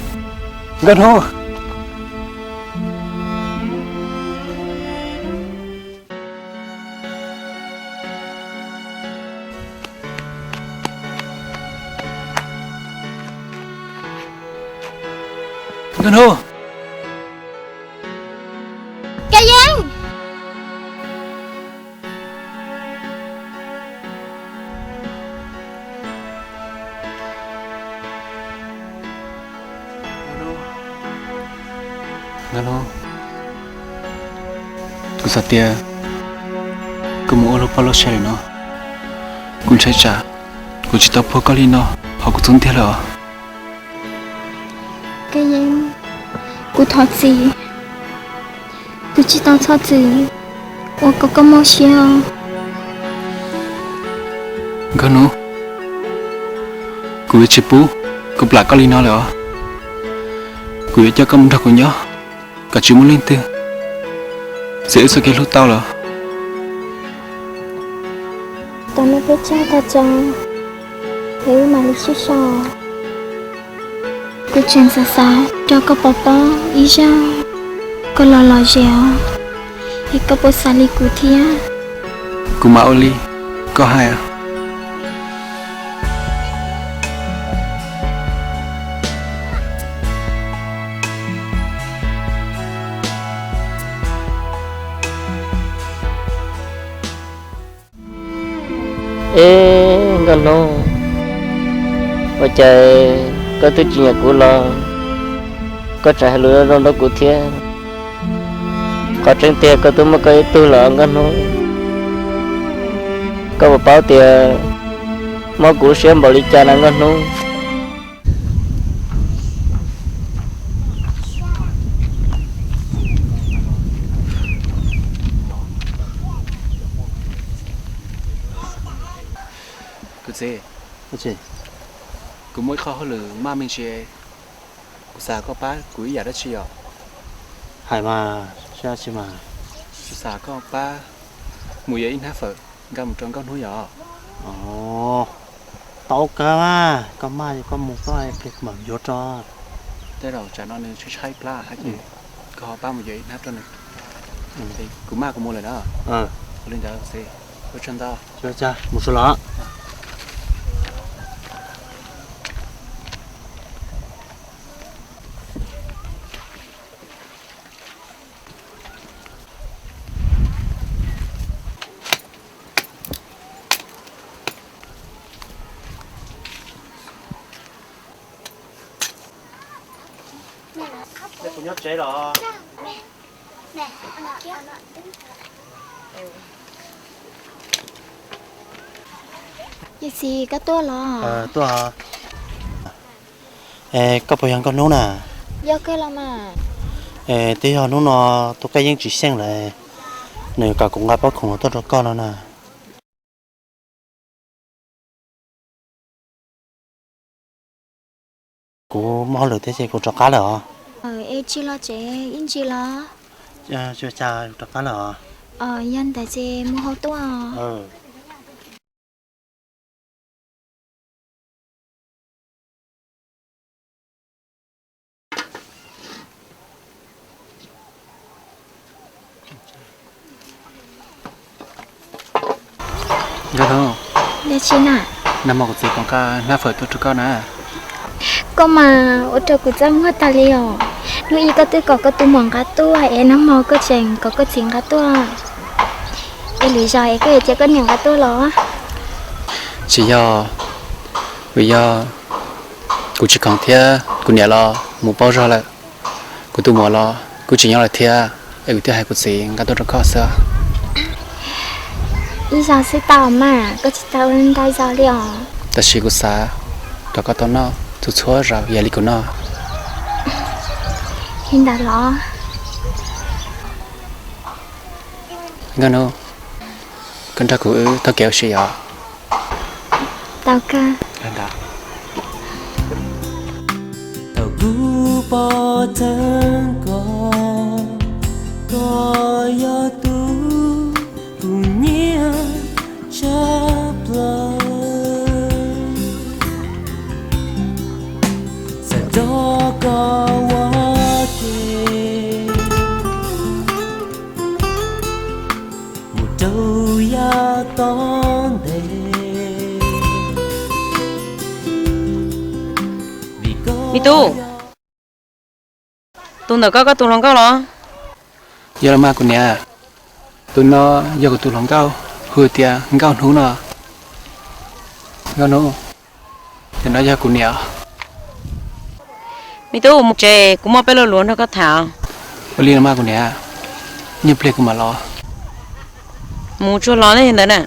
Nkauj Hnub. Nkauj Hnub. Kab Yeeb. Nkauj Hnub, kuv xav tias koj mus ua luag poj luag sev lawm no, kuv ntshai tsam kuv tsis tau puag koj li no hauv kuv txhua ntiag lawm os. Koj Yeeb, kuv thov txim, kuv tsis tau txhob txwm ua kom koj mob siab os. Nkauj Hnub, kuv yuav tsis pub koj plam koj li no lawm os. Kuv yuav coj koj mus nrog kuv nyob, kom tsis muaj leej twg txiav wb txoj kev hlub tau lawm. Tos noj peb caug tag tso, es wb mam li sib sau. Kuv tseem xav xav rau koj pov pob ib zaug, koj los lom zem os, es koj puas xav li kuv thiab? Kuv mam ua li koj hais. Eb, Nkauj Hnub, ua cas koj twb tsis nyiam kuv los koj tseem hais lus zoo zoo rau kuv thiab? Qhov tseeb tiag koj twb muaj koj ib tug lawm Nkauj Hnub. Koj puas paub tias mob kuv lub siab npaum li cas na Nkauj Hnub? Kuv txiv, kuv muaj ib qho hauj lwm maj me ntsis, kuv xav koj pab kuv ib yam dab tsi os. Hais mas, saib dab tsi mas. Kuv xav koj pab mus yuav ib hnab fawm nqa mus rau Nkauj Hnub yom. Tau kawg mas, koj maj koj mus koj mam yuav rau. Tej zaum tsam no nws tshaib tshaib plab hais tias koj ho pab mus yuav ib hnab rau nws. Kuv maj kuv mus lawm na. Ua li ntawd xwb, ua tsaug ntau. Mus tsuag los. Kuv nyob tsev los. Yawm txiv, koj tuaj los? Tuaj. Es koj puas yog Nkauj Hnub na? Yog kawg los mas. Es twb yog hnub no tus Kab Yeeb tsis xyeej lawm, nws kom kuv nqa pob khoom los tuaj rau koj no na. Kuv muaj hauj lwm thiab ces kuv rov qab lawm os. Es tsis los tsev ib ntsis los? Rov qab lawm os. Yog ntawd ces mus hauv tuaj. Nkauj Hnub, nag hmo kuv txiv kom nqa hnab fawm tuaj rau koj na. Koj mas ua rau kuv txaj muag tas li os. Hnub ib koj twb kom koj tus muam nqa tuaj es nag hmo koj tseem kom koj txiv nqa tuaj. Es lwm zaus es koj yuav cia koj niam nqa tuaj los? Tsis yog, vim yog kuv tsis khoom thiab kuv niam los mus pauj zog lawm. Kuv tus muam los kuj tsis nyob lawm thiab, es kuv thiaj hais kuv txiv nqa tuaj rau koj xwb. Ib zaug xwb tau mas, koj tsis tau ntau zaus li os. Tab sis kuv xav kom koj tau noj txhua txhua zaus yam li kuv noj. Li ntawd los? Nkauj Hnub, koj nrog kuv wb taug kev ua si os. Tau kawg. Thaum kuv pom txog koj, koj yog tus kuv nyiam tshaj plaws. Txawm nrog koj ua ke mus rau yav tom ntej. Me tub, tus ntawm koj koj tus hluas nkauj los? Yog los mas kuv niam, tus no yog kuv tus hluas nkauj, hu tias Nkauj Hnub no. Nkauj Hnub, tus no yog kuv niam. Me tub, mus tsev, kuv muaj peb lo lus nrog koj tham. Ua li no mas kuv niam, ib nyuag pliag kuv mam los. Mus tsuag los li ntawd na.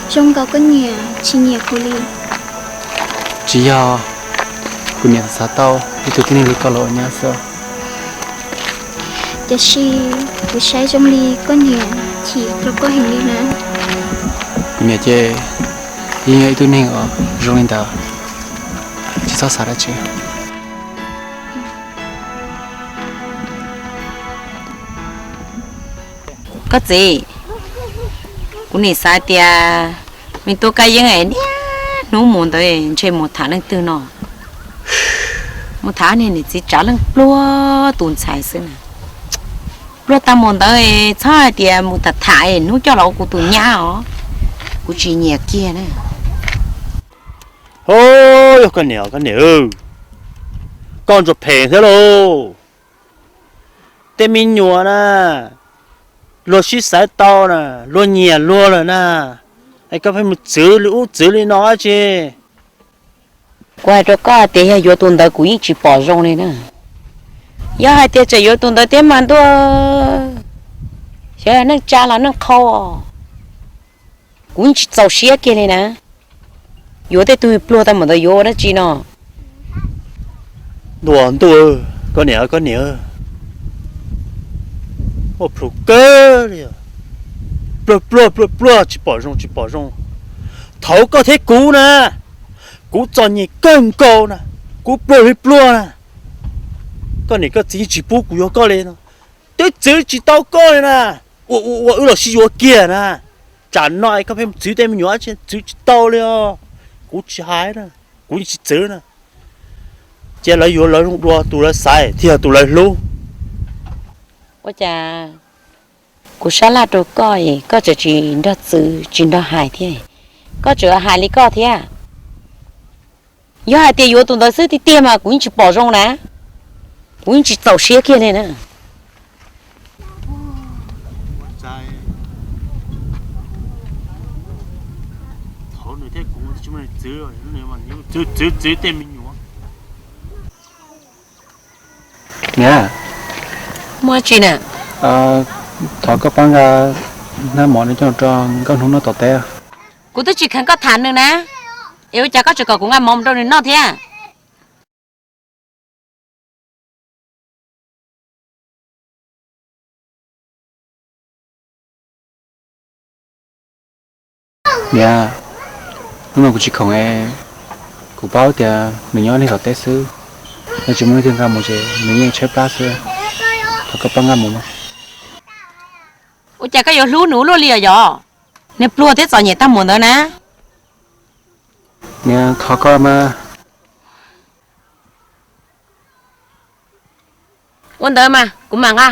Zoo nkaus koj niam tsis nyiam kuv li. Tsis yog, kuv niam xav tau ib tug tib neeg li koj los ua nyab xwb. Tiam sis kuv saib zoo li koj niam chim rau koj heev li na. Kuv niam ces yeej yog ib tug neeg uas zoo li ntawd, tsis txhob xav dab tsi. Koj txiv, kuv nim xav tias me tub Kab Yeeb es niaj hnub mus ntawd ntshe mus tham leej twg no. Mus tham niag niam txiv tsav leej pluag tus ntxhais xwb na. Pluag tag mus ntawd txhob hais tias mus tham tham hnub coj los ua kuv tus nyab os. Kuv tsis nyiam kiag na. Yog koj niam, koj niam, koj ntsuas phem thiab lauj. Tej me nyuam na, luag sib xaiv tau na, luag nyiam luag lawm na, es koj pheej mus txwv li ub txwv li no dab tsi? Kuv hais rau koj hais tias yog yuav tus ntawd kuv yeej tsis pom zoo li na. Yog hais tias tseem yuav tus ntawd thiab mas ntuj, xyov yog neej tsa los neej qhau, kuv yeej tsis txaus siab kiag li na. Yuav tej tug pluag tag mus ntawd yuav ua dab tsi no? Ntuj, ntuj, koj niam, koj niam, muaj plhus kawg li. Pluag pluag pluag pluag tsis pom zoo tsis pom zoo. Thaum koj thiab kuv na, kuv txom nyem kawg nkaus na, kuv pluag li pluag na. Koj niam koj txiv yeej tsis pub kuv yuav koj li no, twb txwv tsis tau koj li na. Ua ua ua wb los sib yuav kiag na. Tsam no koj pheej txwv tej me nyuam dab tsi txwv tsis tau li os. Kuv tsis hais na, kuv yeej tsis txwv na. Cia lawv yuav lawv zoo dua, tus lawv xaiv thiab tus lawv hlub. Ua cas kuv sab laj rau koj es koj tseem tsis nrog txwv tsis nrog hais thiab, koj tseem hais li koj thiab. Yog hais tias yuav tus ntawd xwb tiag tiag mas kuv yeej tsis pom zoo na, kuv yeej tsis txaus siab kiag li na. Txwv txwv tej me nyuam. Niam, muaj tsi na? Thov koj pab nqa hnab mov no coj rau Nkauj Hnub noj tom teb. Kuv twb tsis kheev koj tham nws na, es ua cas koj tseem kom kuv nqa mov mus rau nws noj thiab? Niam, hnub no kuv tsis khoom es kuv paub tias nws nyob ib leeg tom teb xwb, nws tsis muaj leej twg nqa mus ces nws yeej tshaib plab xwb. Thov koj pab nqa mus mas. Ua cas koj yuav hlub nws ua luaj li os yog? Nws pluag thiab txom nyem tag mus ntawd na. Niam, thov koj mas. Ua ntawd mas kuv mam nqa.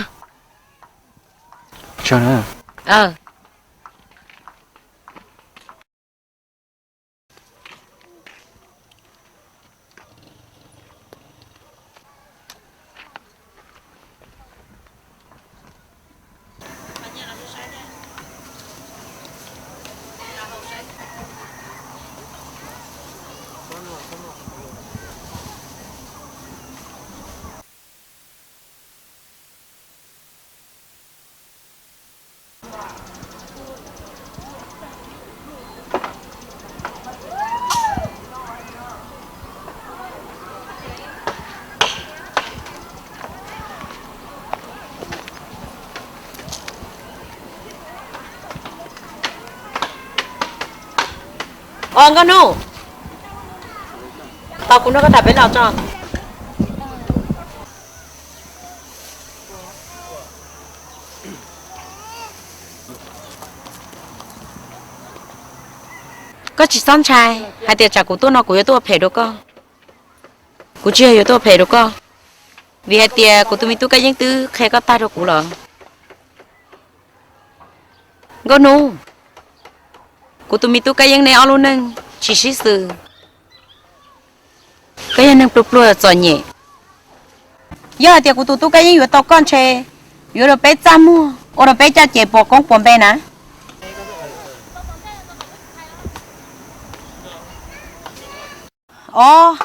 Os Nkauj Hnub, tos kuv nrog koj tham peb los tso. Koj tsis txhob ntshai hais tias tsam kuv tuaj no kuv yuav tuaj ua phem rau koj. Kuv tsis yog yuav tuaj ua phem rau koj, vim hais tias kuv tus me tub Kab Yeeb twb qhia koj tag rau kuv lawm. Nkauj Hnub, kuv tus me tub Kab Yeeb neb ob lub neej tsis sib xws. Koj yog neeg pluag pluag txom nyem. Yog hais tias kuv tus tub Kab Yeeb yuav tau koj ntshe yuav rau peb txaj muag, ua rau peb caj ces puas koob puas npe na. Os,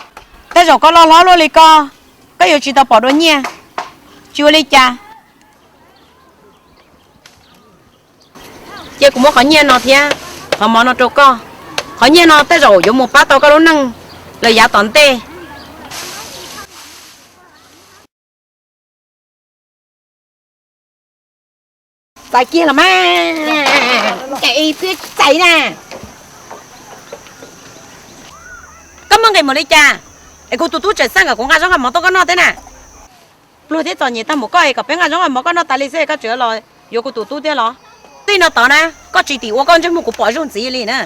tej zaum koj loj hlob luaj li koj, koj yuav tsis tau pom dua nyiaj. Tsis ua li cas. Ces kuv muab qhov nyiaj no thiab qhov mov no rau koj. Qhov nyiaj no tej zaum yuav mus pab tau koj lub neej lawm yav tom ntej. Txais kiag los mas, txais na. Koj muaj nqis mus li cas es kuv tus tub tseem xaj kom kuv nqa zaub nqa mov tuaj koj noj thiab na? Pluag thiab txom nyem tag mus koj es kom peb nqa zaub nqa mov koj noj tas li xwb koj tseem los yuav kuv tus tub thiab los? Tij no tod na, koj tsis tim ua koj ntsej muag kuv pom zuj ntxiv li na.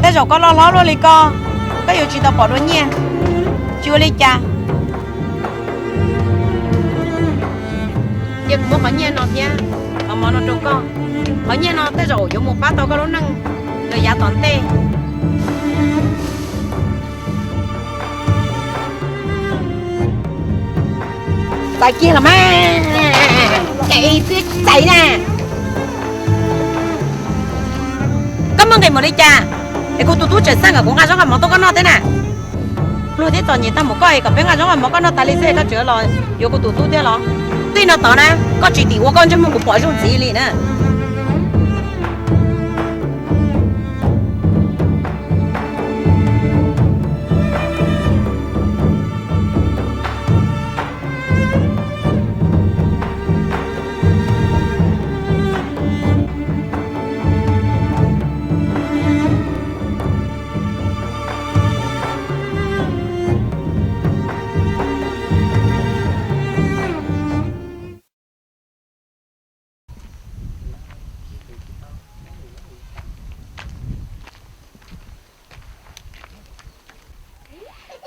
Tej zaum koj loj hlob luaj li koj, koj yuav tsis tau pom dua nyiaj. Tsis ua li cas. Cia kuv muab qhov nyiaj no thiab qhov mov no rau koj. Qhov nyiaj no tej zaum yuav mus pab tau koj lub neej lawm yav tom ntej. Txais kiag los mas, txais na. Koj muaj nqis mus li cas es kuv tus tub tseem xaj kom kuv nqa zaub nqa mov tuaj koj noj thiab na? Pluag thiab txom nyem tag mus koj es kom peb nqa zaub nqa mov koj noj tas li xwb koj tseem los yuav kuv tus tub thiab los? Tij no tod na, koj tsis tim ua koj ntsej muag kuv pom zuj ntxiv li na.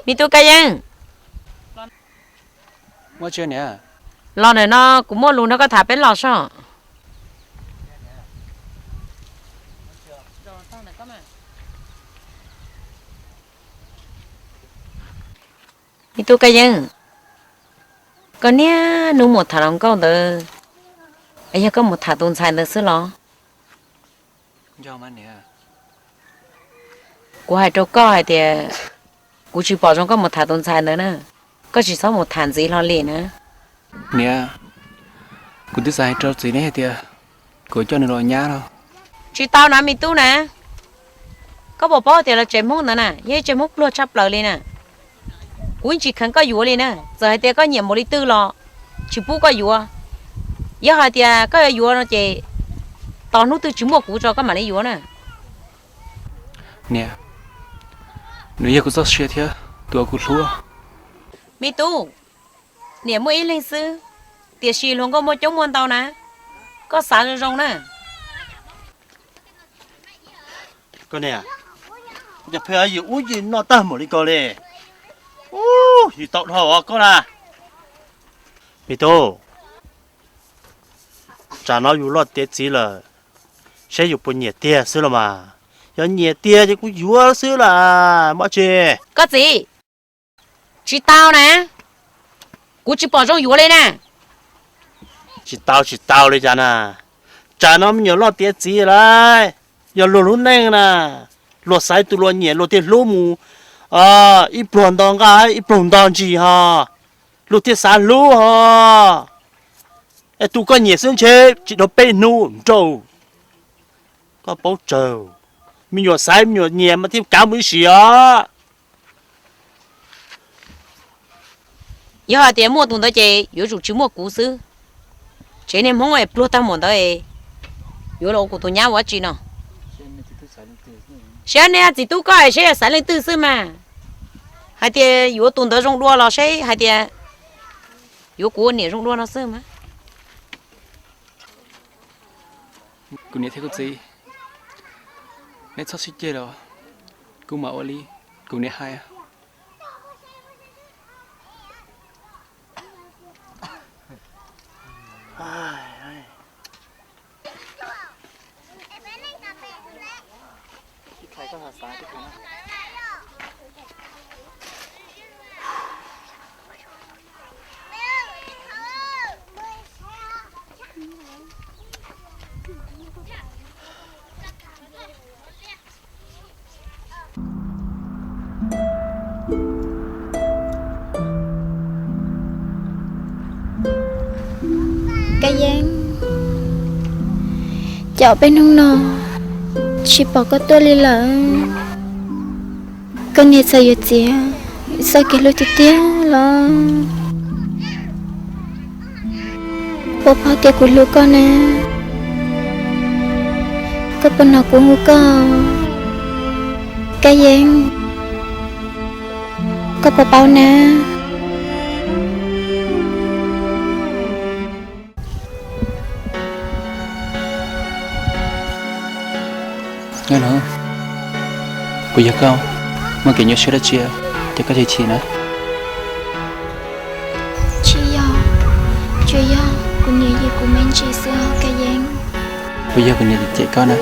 Me tub Kab Yeeb, los ntawm no kuv muaj lus nrog koj tham peb los soj. Me tub Kab Yeeb, koj niaj hnub mus tham hluas nkauj ntawd, yog koj mus tham tus ntxhais ntawd xwb los? Kuv hais rau koj hais tias, kuv tsis pom zoo koj mus tham tus ntxhais ntawd na, koj tsis txhob mus tham ntxiv hlo li na. Niam, kuv twb xav hais rau txiv neb hais tias, kuv coj nws los nyab no. Tsis tau na me tub na, koj puas paub tias lawv tsev Hmoob ntawd na yog ib tsev Hmoob pluag tshaj plaws li na. Kuv yeej tsis kheev koj yuav li na, txawm hais tias koj nyiam mus li twg los tsis pub koj yuav. Yog hais tias koj yuav yuav no ces tos hnub twg tsis muaj kuv tso koj mam li yuav na. Niam, nws yog kuv txoj sia thiab tus uas kuv hlub. Me tub, niam muaj ib leeg xwb, tiam sis hluas nkauj muaj coob muaj ntau na, koj xav zoo zoo na. Koj niam, cas pheej yws ub yws no tag mus li ko li? Ub, yws tau dhau os koj na. Me tub, tsam no yus loj tiav txiv lawm, saib yus puas nyiam tiag xwb los mas. Yog nyiam tiag ces kuv yuav xwb las, muaj tsi? Koj txiv, tsis tau na, kuv tsis pom zoo yuav li na. Tsis tau tsis tau li cas na, tsam no me nyuam loj tiav txiv lawm, yog luag lub neej na, luag xaiv tus luag nyiam luag thiaj hlub mus ib pluag nto nqaj ib pluag nto ntsis ho, luag thiaj xav hlub ho. Es tus koj nyiam xwb ntshe tsis dhau peb hnub nrauj. Koj paub tsawg, me nyuam xaiv me nyuam nyiam mas thiaj kav mus ib sim os. Yog hais tias muaj tus ntawd ces yuav tsum tsis muaj kuv xwb. Tsev niag Hmoob es pluag tag mus ntawd, yuav los ua kuv tus nyab ua dab tsi no? Saib nej txiv tub koj saib xaiv leej twg xwb mas. Hais tias yuav tus ntawd zoo dua los saib hais tias yuav kuv ua niam zoo dua no xwb mas. Kuv niam thiab kuv txiv, neb txhob sib ceg los, kuv mam ua li kuv niam hais. Kab Yeeb, cas peb hnub no tsis pom koj tuaj li lawm. Koj niam txawm yuav txiav txoj kev hlub tiag tiag los puas paub tias kuv hlub koj na? Koj puas hnov kuv hu koj? Kab Yeeb, koj puas paub na? Nkauj Hnub, puas yog koj muaj kev nyuaj siab dab tsi ces koj chim chim na? Tsis yog, tsuas yog kuv niam yws kuv me ntsis xwb Kab Yeeb. Puas yog kuv niam cem koj na?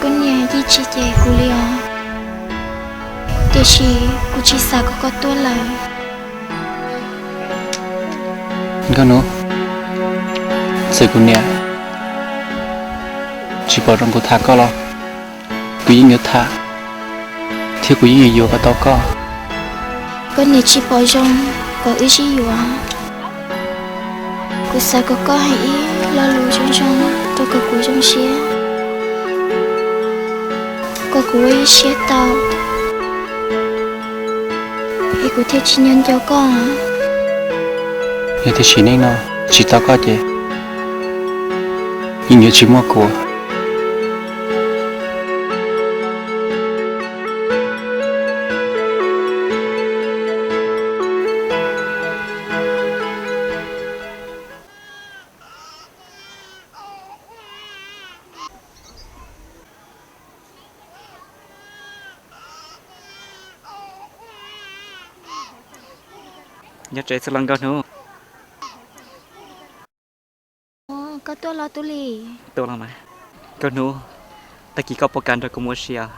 Kuv niam yeej tsis cem kuv li os, tiam sis kuv tsis xav kom koj tuaj lawm. Nkauj Hnub, txawm kuv niam tsis pom zoo kuv tham koj los kuv yeej yuav tham, thiab kuv yeej yuav yuav kom tau koj. Koj niam tsis pom zoo kom wb sib yuav. Kuv xav kom koj hais ib lo lus zoo zoo rau kom kuv zoo siab, kom kuv ua ib siab tau, es kuv thiaj tsis nco nco koj. Yog tiam sim neej no tsis tau koj ces yeej yuav tsis muaj kuv. Nyob tsev xwb los Nkauj Hnub? Koj tuaj los Tub Lis? Tuaj los mas. Nkauj Hnub, tag kis koj puas kam nrog kuv mus ua si os?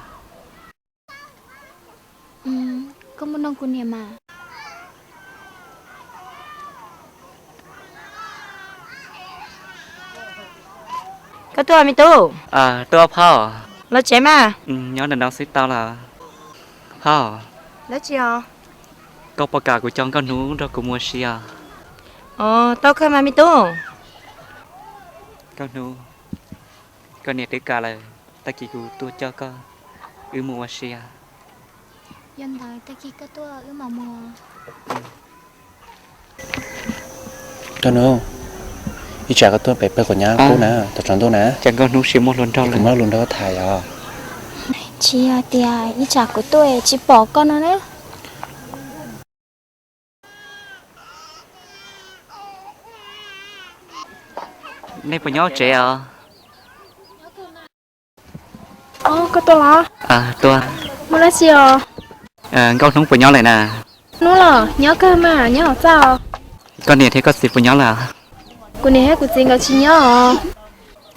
Koj mus nug kuv niam mas. Koj tuaj me tub? Tuaj phauj. Los tsev mas. Nyob ntawm no xwb tau lawm. Phauj, koj puas kam kuv coj Nkauj Hnub nrog kuv mus ua si os? Tau kawg mas me tub. Nkauj Hnub, koj niam twb kam lawm, tag kis kuv tuaj coj koj wb mus ua si. Nkauj Hnub, ib tsam koj tuaj pem pawg quav nyab qub na, tom tsaus ntuj na. Cas Nkauj Hnub tsis muaj hluas nraug li? Kuv muaj hluas nraug tham os. Tsis yog tias ib tsam kuv tuaj tsis pom koj no na. Nej puas nyob tsev os? Koj tuaj los? Tuaj. Muaj dab tsi os? Nkauj Hnub puas nyob lawm na? Hnub los nyob kawg mas, nyob hauv txaj os. Koj niam thiab koj txiv puas nyob lawm? Kuv niam thiab kuv txiv nkawd tsis nyob os.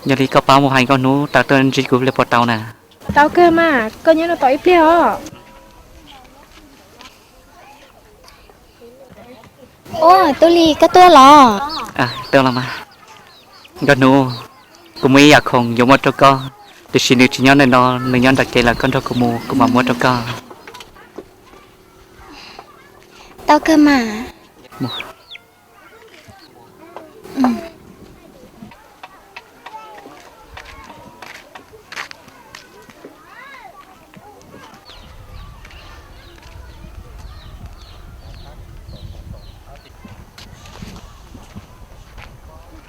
Yog li koj pab mus hais Nkauj Hnub tawm tuaj ntsib kuv pliag puas tau na? Tau kawg mas, koj nyob no tos ib pliag os. Ua, Tub Lis, koj tuaj los? Tuaj los mas. Nkauj Hnub, kuv muaj ib yam khoom yuav muab rau koj, tiam sis nws tsis nyob ntawm no, nws nyob nram kev lawm, koj nrog kuv mus kuv mam muab rau koj. Tau kawg mas.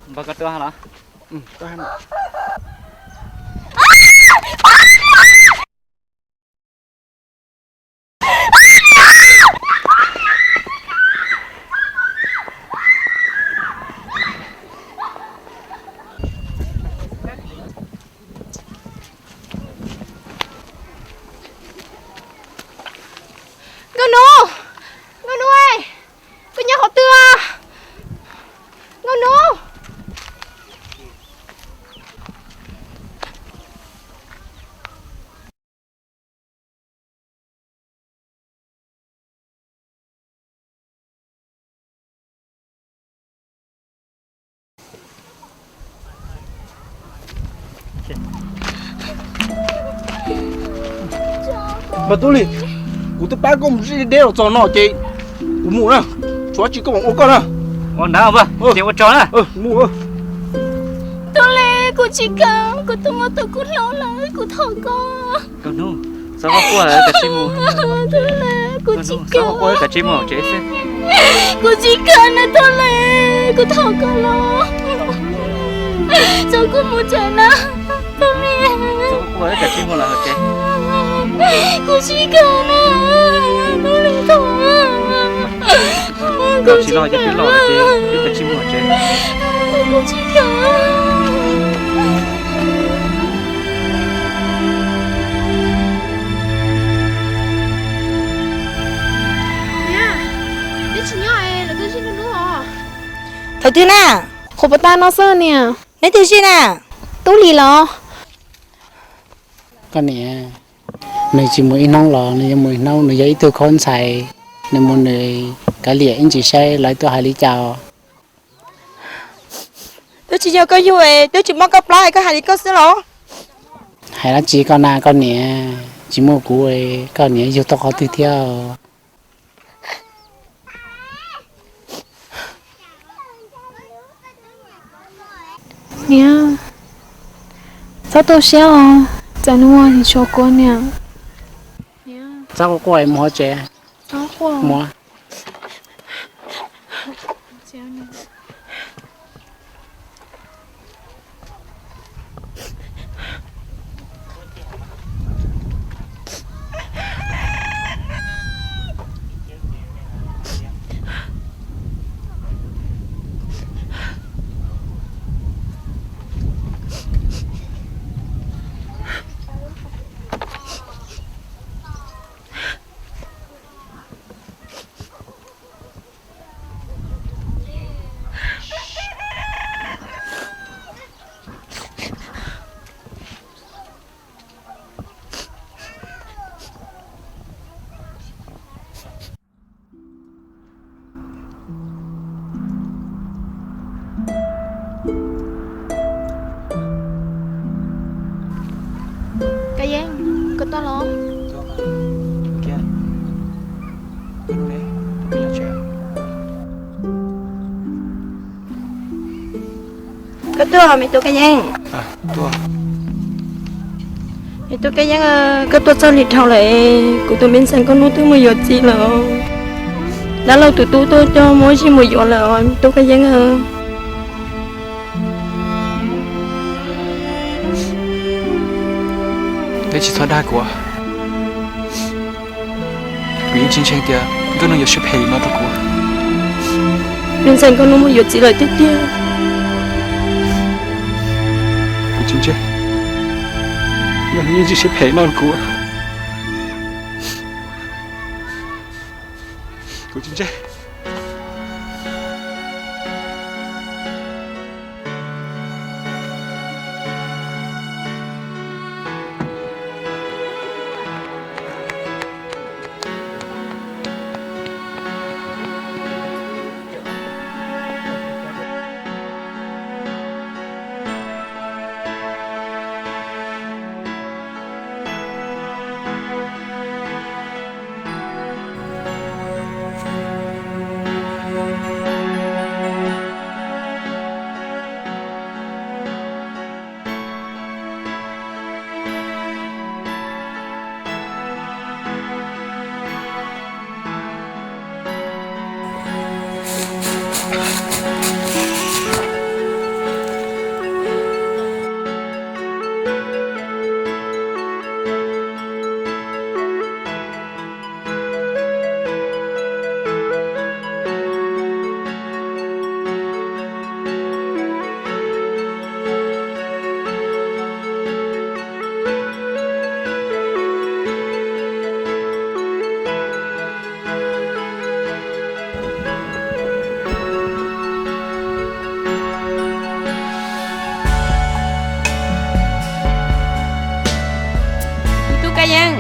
Npawg, koj tuaj los? Nkauj Hnub, Nkauj Hnub, koj nyob qhov twg? Nkauj Hnub. Npawg Tub Lis, kuv twb pab koj mus zij deb los txog no ces kuv mus na, tshuav tsis koj mam ua koj na. Ua ntawd, ua tso na. Tub Lis, kuv tsis kam, kuv twb muaj tus kuv hlub lawm, kuv thov koj. Nkauj Hnub, txhob quaj, kav tsij mus. Tub Lis, kuv tsis kam, kav tsij mus tsev xwb. Kuv tsis kam na Tub Lis, kuv thov koj los. Txhob kuv mus tsev na, Tub Lis. Txhob quaj, kav tsij mus lawm tsev. Kuv tsis kam na, Tub Lis, thov. Koj tsis los ces twb los ces wb kav tsij mus tsev. Kuv tsis kam. Niam, neb tsis nyob es lawv twb zij hnub hnub os. Thaum twg na? Qhuav pas tag no xwb niam. Neb twg zij na? Tub Lis los? Koj niam, nws tsis mus ib hnub los nws yuav mus ib hnub, nws yog ib tug khaub ntxhais, nws mus nws kav liam ib ntsis saib lawv tuaj hais li cas. Twb tsis yog koj yug es twb tsis muab koj plab es koj hais li koj xwb los? Hais dab tsi koj na koj niam, tsis muaj kuv koj niam yug tau qhov twg thiab. Niam, txhob tu siab os, txawm nws ua tsis tshua kuv niam. Txhob quaj quaj mus hauv tsev. Txhob quaj. Mus. Tag los? Koj tuaj, me tub Kab Yeeb. Me tub Kab Yeeb, koj tuaj txog li dhau lawm, kuv tus me ntxhais Nkauj Hnub twb mus yuav txiv lawm. Dab laug tus tub tuaj coj Muaj Zim mus yuav lawm os, me tub Kab Yeeb. Neb tsis txhob dag kuv. Kuv yeej tsis ntseeg tias Nkauj Hnub yuav siab phem li no rau kuv. Me ntxhais Nkauj Hnub mus yuav txiv lawm tiag tiag. Kuv tsis ntseeg. Nkauj Hnub yeej tsis siab phem li no rau kuv. Kuv tsis ntseeg. Tub Kab Yeeb,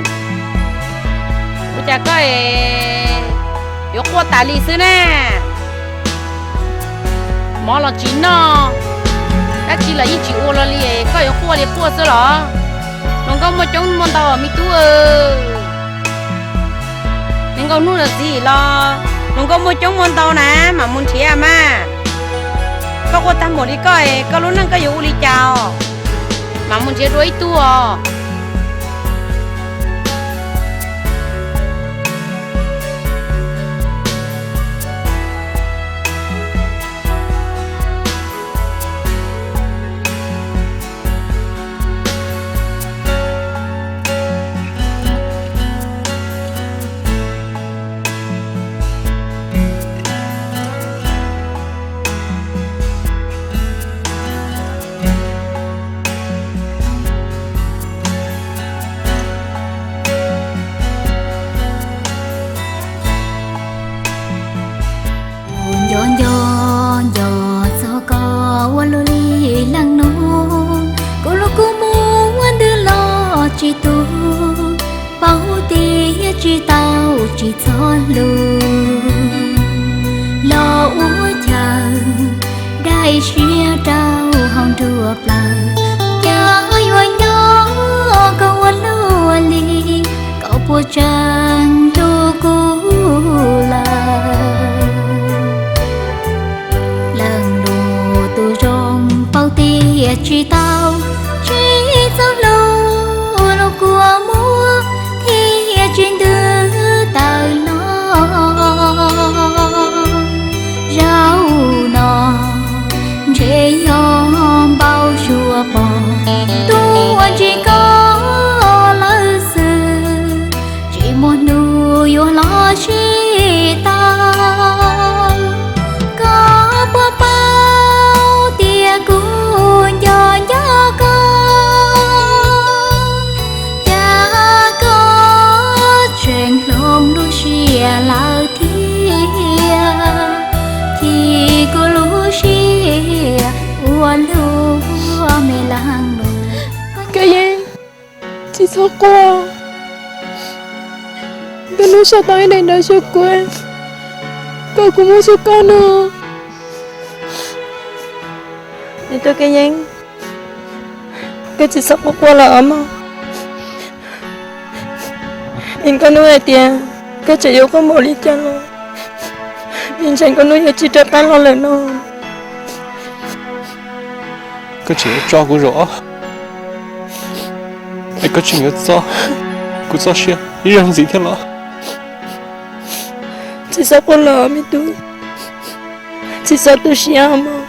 ua cas koj yuav quaj tas li xwb na? Mov los tsis noj, dab tsi los yeej tsis ua los li, koj yuav quaj li quaj xwb los? Hluas nkauj muaj coob muaj ntau me tub. Niag Nkauj Hnub los txiv los, hluas nkauj muaj coob muaj ntau na, mam mus nrhiav mas. Koj quaj tag npaum li koj, koj lub neej koj yuav ua li cas os? Mam mus nrhiav dua ib tug os. Kuv nco nco nco txog koj ua luaj li leej nus, kuv lub kua muag ntws los tsis tu, paub tias tsis tau tsis txhob hlub. Los ua chaw dai siab rau hauv nruab plawv, cas yuav nco koj ua luaj li, koj puas tseem hlub kuv lawm? Leej nus tus zoo paub tias tsis tau, tsis txhob hlub lub kua muag thiaj tsis ntws tawm los. Zaum no ntshe yog npau suav pom, tuaj ntsis koj lawm xwb, tsis muaj hnub yuav los sib tau. Koj puas paub tias kuv nco nco koj, cas koj tseem hloov lub siab lawm thiab, chim kuv lub siab ua luaj me leej nus. Koj yeej tsis txhob quaj, koj hnub sau tau ib daim ntawv xyuas kuv, kom kuv muab xyuas koj no. Koj tsis txhob quaj quaj lawm os mog. Nkauj Hnub hais tias koj tseem yuav quaj npaum li cas los, me ntxhais Nkauj Hnub yuav tsis rov qab los lawm no. Koj tseem yuav tso kuv zaum ob, es koj tseem yuav txo kuv txoj sia ib zaug ntxiv thiab los? Tsis txhob quaj los me tub, tsis txhob tu siab mog.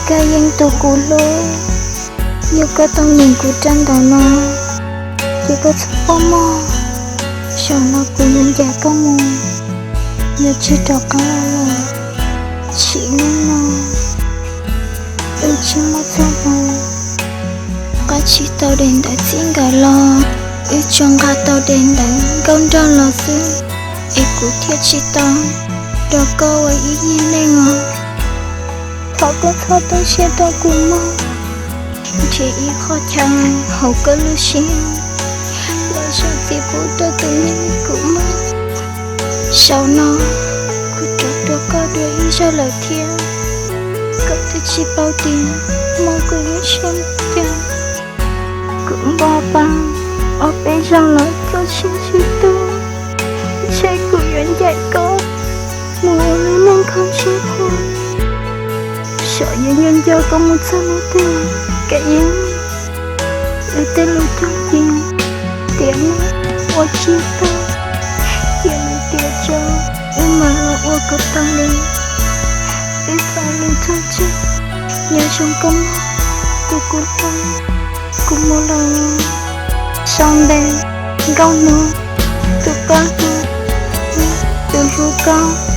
Koj yeej tus kuv hlub, yog koj tau nyeem kuv rau ntawm no, ces koj txhob quaj mog. Zaum no kuv yuav ncaim koj mus, yuav tsis rov qab los lawm. Tsim nyog no wb tsis muaj txoj hmoo, nqa tsis tau daim ntawv txij nkawm los, wb tsuas nqa tau daim ntawv nkauj nraug los xwb, es kuv thiaj tsis tau nrog koj ua ib yig neej os. Thov koj txhob tu siab rau kuv mog. Nrhiav ib qho chaw hauv koj lub siab los zam txim pub rau tus neeg kuv muab. Zaum no kuv rov tua koj dua ib zaug lawm thiab, koj twb tsis paub tias hmo kuv yuav zoo cas. Kuv npaj tau ob peb zaug los txoj sia tsis tu, ntshe kuv yuav ncaim koj mus ua lub neej kho siab kho. Xyov yuav nco nco koj mus txog hnub twg, Kaim Yeeb. Wb tej lus cog cia tiam no ua tsis tau, cia li tiam tso, wb mam los ua kom tau li. Wb txhob li txog tseg, nyob zoo koj mog, tus kuv hlub. Kuv mus lawm, sau ntawv, Nkauj Hnub, tus koj hlub, tus hlub koj.